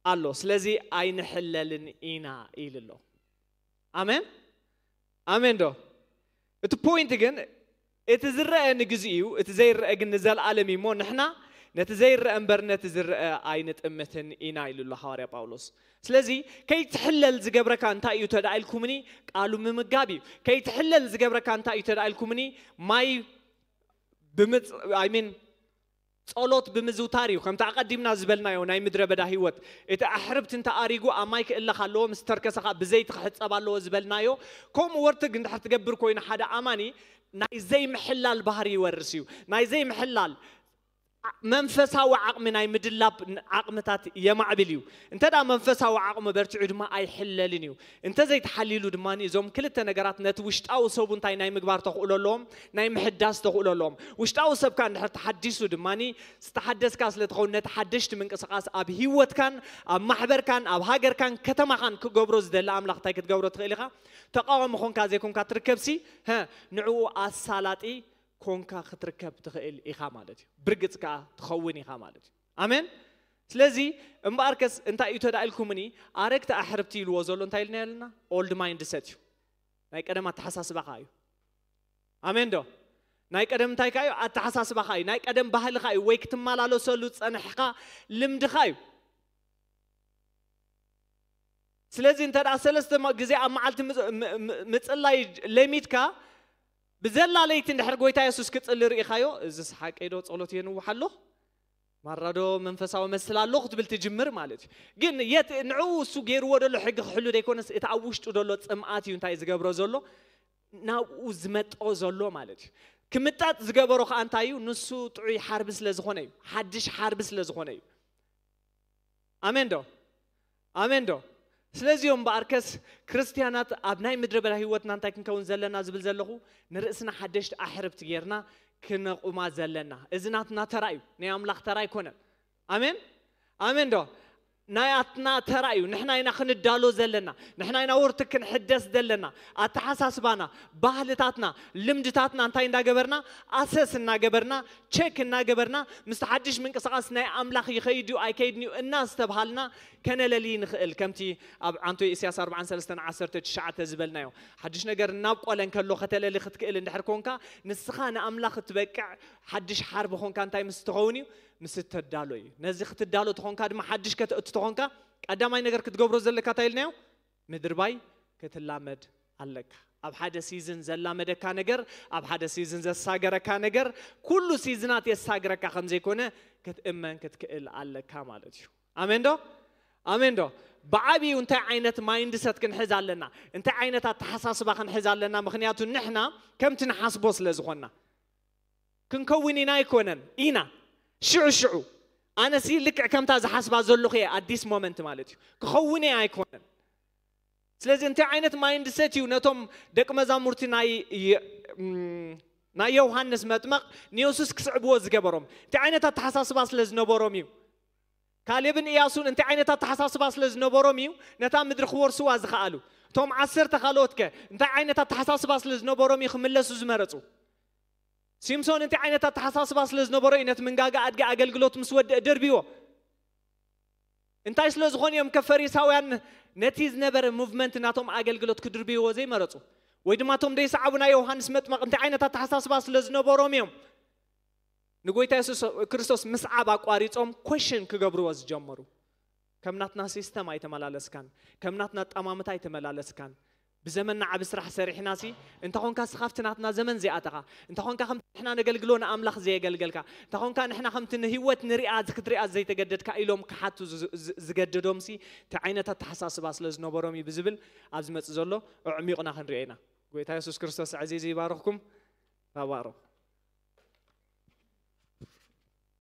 ኣሎ። ስለዚ ኣይንሕለልን ኢና ኢሉ ኣሎ። ኣሜን፣ ኣሜን ዶ? እቲ ፖይንት ግን እቲ ዝረአ ንግዜ እዩ፣ እቲ ዘይረአ ግን ንዘለኣለም እዩ። እሞ ንሕና ነቲ ዘይረአ እምበር ነቲ ዝረአ ኣይንጥምትን ኢና ኢሉ ኣሎ ሃዋርያ ጳውሎስ። ስለዚ ከይትሕለል ዝገብረካ እንታይ እዩ ተዳ ኢልኩምኒ፣ ቃሉ ምምጋብ እዩ። ከይትሕለል ዝገብረካ እንታይ እዩ ተዳ ኢልኩምኒ፣ ማይ ብምጽ I mean ጸሎት ብምዝውታር እዩ። ከምቲ ኣቐዲምና ዝበልናዮ ናይ ምድረ በዳ ህይወት፣ እቲ ኣሕርብቲ እንተ ኣሪጉ ኣብ ማይ ክእለኽ ኣለዎ፣ ምስ ተርከሰኻ ብዘይቲ ክሕጸብ ኣለዎ ዝበልናዮ። ከምኡ ወርትግ እንድሕር ትገብር ኮይኑ ሓደ ኣማኒ ናይ ዘይምሕላል ባህሪ ይወርስ እዩ። ናይ ዘይምሕላል ዓ- መንፈሳዊ ዓቕሚ ናይ ምድላብ ዓቕምታት የማዕብል እዩ። እንተ ደኣ መንፈሳዊ ዓቕሚ በርቲዑ ድማ ኣይሕለልን እዩ። እንተ ዘይተሓሊሉ ድማ እዞም ክልተ ነገራት ነቲ ውሽጣዊ ሰቡ እንታይ ናይ ምግባር ተኽእሎ ኣለዎም፣ ናይ ምሕዳስ ተኽእሎ ኣለዎም። ውሽጣዊ ሰብካ እንድሕር ተሓዲሱ ድማ ዝተሓደስካ ስለ ትኸውን ነቲ ሓደሽቲ ምንቅስቓስ ኣብ ህይወትካን ኣብ ማሕበርካን ኣብ ሃገርካን ከተማኻን ክገብሮ ዝደሊ ኣምላኽ እንታይ ክትገብሮ ትኽእል ኢኻ? ተቃዋሚ ኾንካ ዘይኮንካ ትርከብሲ፣ ሀ፣ ንዕኡ ኣሳላጢ ኮንካ ክትርከብ ትኽእል ኢኻ ማለት እዩ። ብርግጽ ከኣ ትኸውን ኢኻ ማለት እዩ። ኣሜን። ስለዚ እምበኣርከስ እንታይ እዩ ተዳኢልኩምኒ? ኣረግቲ ኣሕርብቲ ኢልዎ ዘሎ እንታይ ኢልና ኣለና? ኦልድ ማይንድ ሰት እዩ። ናይ ቀደም ኣተሓሳስባኻ እዩ። ኣሜን ዶ? ናይ ቀደም እንታይ ከ እዩ? ኣተሓሳስባኻ እዩ። ናይ ቀደም ባህልኻ እዩ፣ ወይ ክትመላለሰሉ ዝጸንሕካ ልምድኻ እዩ። ስለዚ እንተ ደኣ ሰለስተ ማ- ግዜ ኣብ መዓልቲ ምጽ- ም- ም- ምጽላይ ለሚድካ፣ ብዘላ ለይቲ እንድሕር ጎይታ የሱስ ክጽሊ ርኢኻዮ፣ እዚ ሰሓቀይ ዶ ጸሎት የንውሕ ኣሎ? ማራዶ መንፈሳዊ መስል ኣሎ ክትብል ትጅምር ማለት እዩ። ግን የት ንዕኡ እሱ ገይርዎ ዘሎ ሕጊ ክሕሉ ዘይኮነስ እቲ ኣብ ውሽጡ ዘሎ ጽምኣት እዩ እንታይ ዝገብሮ ዘሎ፣ ናብኡ ዝመጦ ዘሎ ማለት እዩ። ክምጣጥ ዝገበሮ ከኣ እንታይ እዩ? ንሱ ጥዑይ ሓርቢ ስለ ዝኾነ እዩ፣ ሓድሽ ሓርቢ ስለ ዝኾነ እዩ። ኣሜን ዶ? ኣሜን ዶ? ስለዚኦም እምበኣርከስ ክርስትያናት ኣብ ናይ ምድረ በዳ ህይወትና እንታይ ክንከውን ዘለና ዝብል ዘለኹ፣ ንርእስና ሓደሽቲ ኣሕርብቲ ጌርና ክነቑማ ዘለና። እዚ ናትና ተራ እዩ፣ ናይ ኣምላኽ ተራ ኣይኮነን። ኣሜን፣ ኣሜን ዶ? ናይ ኣትና ተራ እዩ። ንሕና ኢና ክንዳሎ ዘለና፣ ንሕና ኢና ወርቲ ክንሕደስ ዘለና። ኣተሓሳስባና፣ ባህልታትና፣ ልምድታትና እንታይ እንዳገበርና፣ ኣሰስ እናገበርና፣ ቸክ እናገበርና፣ ምስቲ ሓድሽ ምንቅስቓስ ናይ ኣምላኽ ይኸይድ እዩ ኣይከይድን እዩ እናስተብሃልና ከነለሊ ንኽእል። ከምቲ ኣብ ዓንቶ ኢሳያስ ኣርባዓን ሰለስተን ዓሰርተ ትሽዓተ ዝበልናዮ፣ ሓድሽ ነገር እናብቆለ እንከሎ ከተለሊ ክትክእል እንድሕር ኮንካ፣ ንስኻ ንኣምላኽ እትበቅዕ ሓድሽ ሓርቢ ኾንካ እንታይ ምስ ትኸውን እዩ? ምስ እተዳሎ እዩ። ነዚ ክትዳሎ ተኾንካ ድማ ሓድሽ ከተእቱ ተኾንካ ቀዳማይ ነገር ክትገብሮ ዘለካ እንታይ ኢልናዮ? ምድርባይ ክትላመድ ኣለካ። ኣብ ሓደ ሲዝን ዘላመደካ ነገር፣ ኣብ ሓደ ሲዝን ዘሳገረካ ነገር፣ ኩሉ ሲዝናት የሳግረካ ከም ዘይኮነ ክትእመን ክትክእል ኣለካ ማለት እዩ። ኣሜን ዶ? ኣሜን ዶ? ብዓብዩ እንታይ ዓይነት ማይንድሰት ክንሕዝ ኣለና? እንታይ ዓይነት ኣተሓሳስባ ክንሕዝ ኣለና? ምኽንያቱ ንሕና ከምቲ ንሓስቦ ስለ ዝኾንና ክንከውን ኢና ኣይኮነን ኢና ሽዑ ሽዑ ኣነሲ ልክዕ ከምታ ዝሓስባ ዘለኹ እየ ኣዲስ ሞመንት ማለት እዩ ክኸውን እየ ኣይኮነን። ስለዚ እንታይ ዓይነት ማይንድሰት እዩ ነቶም ደቂ መዛሙርቲ ናይ የ- እም፣ ናይ ዮሃንስ መጥመቕ ንየሱስ ክስዕብዎ ዝገበሮም? እንታይ ዓይነት ኣተሓሳስባ ስለ ዝነበሮም እዩ? ካሌብን ኢያሱን እንታይ ዓይነት ኣተሓሳስባ ስለ ዝነበሮም እዩ ነታ ምድሪ ክወርስዋ ዝኸኣሉ? እቶም ዓሰርተ ካልኦት ከ እንታይ ዓይነት ኣተሓሳስባ ስለ ዝነበሮም እዩ ክምለሱ ዝመረጹ? ሲምሶን እንታይ ዓይነት ኣተሓሳስባ ስለ ዝነበሮ እዩ ነቲ ምንጋጋ ኣድጊ ኣገልግሎት ምስ ወድአ ደርብዎ? እንታይ ስለ ዝኾኑ እዮም ከ ፈሪሳውያን ነቲ ዝነበረ ሙቭመንት ናቶም ኣገልግሎት ክድርብይዎ ዘይመረጹ? ወይ ድማ እቶም ደይሰዓቡ ናይ ዮሃንስ መጥመቕ እንታይ ዓይነት ኣተሓሳስባ ስለ ዝነበሮም እዮም ንጎይታ የሱስ ክርስቶስ ምስዓብ ኣቋሪጾም ኮሽን ክገብርዎ ዝጀመሩ? ከም ናትና ሲስተም ኣይተመላለስካን፣ ከም ናትና ኣጠማምታ ኣይተመላለስካን። ብዘመንና ዓቢ ስራሕ ሰሪሕና ሲ እንተ ኾንካ ሲ ካብቲ ናትና ዘመን ዘይኣተኻ እንተ ኾንካ ከምቲ ንሕና ነገልግሎ ንኣምላኽ ዘየገልገልካ እንተ ኾንካ ንሕና ከምቲ ንህይወት ንሪኣ ክትሪኣ ዘይተገደድካ ኢሎም ክሓቱ ዝገደዶም ሲ እቲ ዓይነት ኣተሓሳስባ ስለ ዝነበሮም እዩ ብዝብል ኣብ ዝመጽእ ዘሎ ኣዕሚቑና ክንሪኦ ኢና። ጎይታ የሱስ ክርስቶስ ዕዚዙ ይባርኽኩም። ተባረኹ።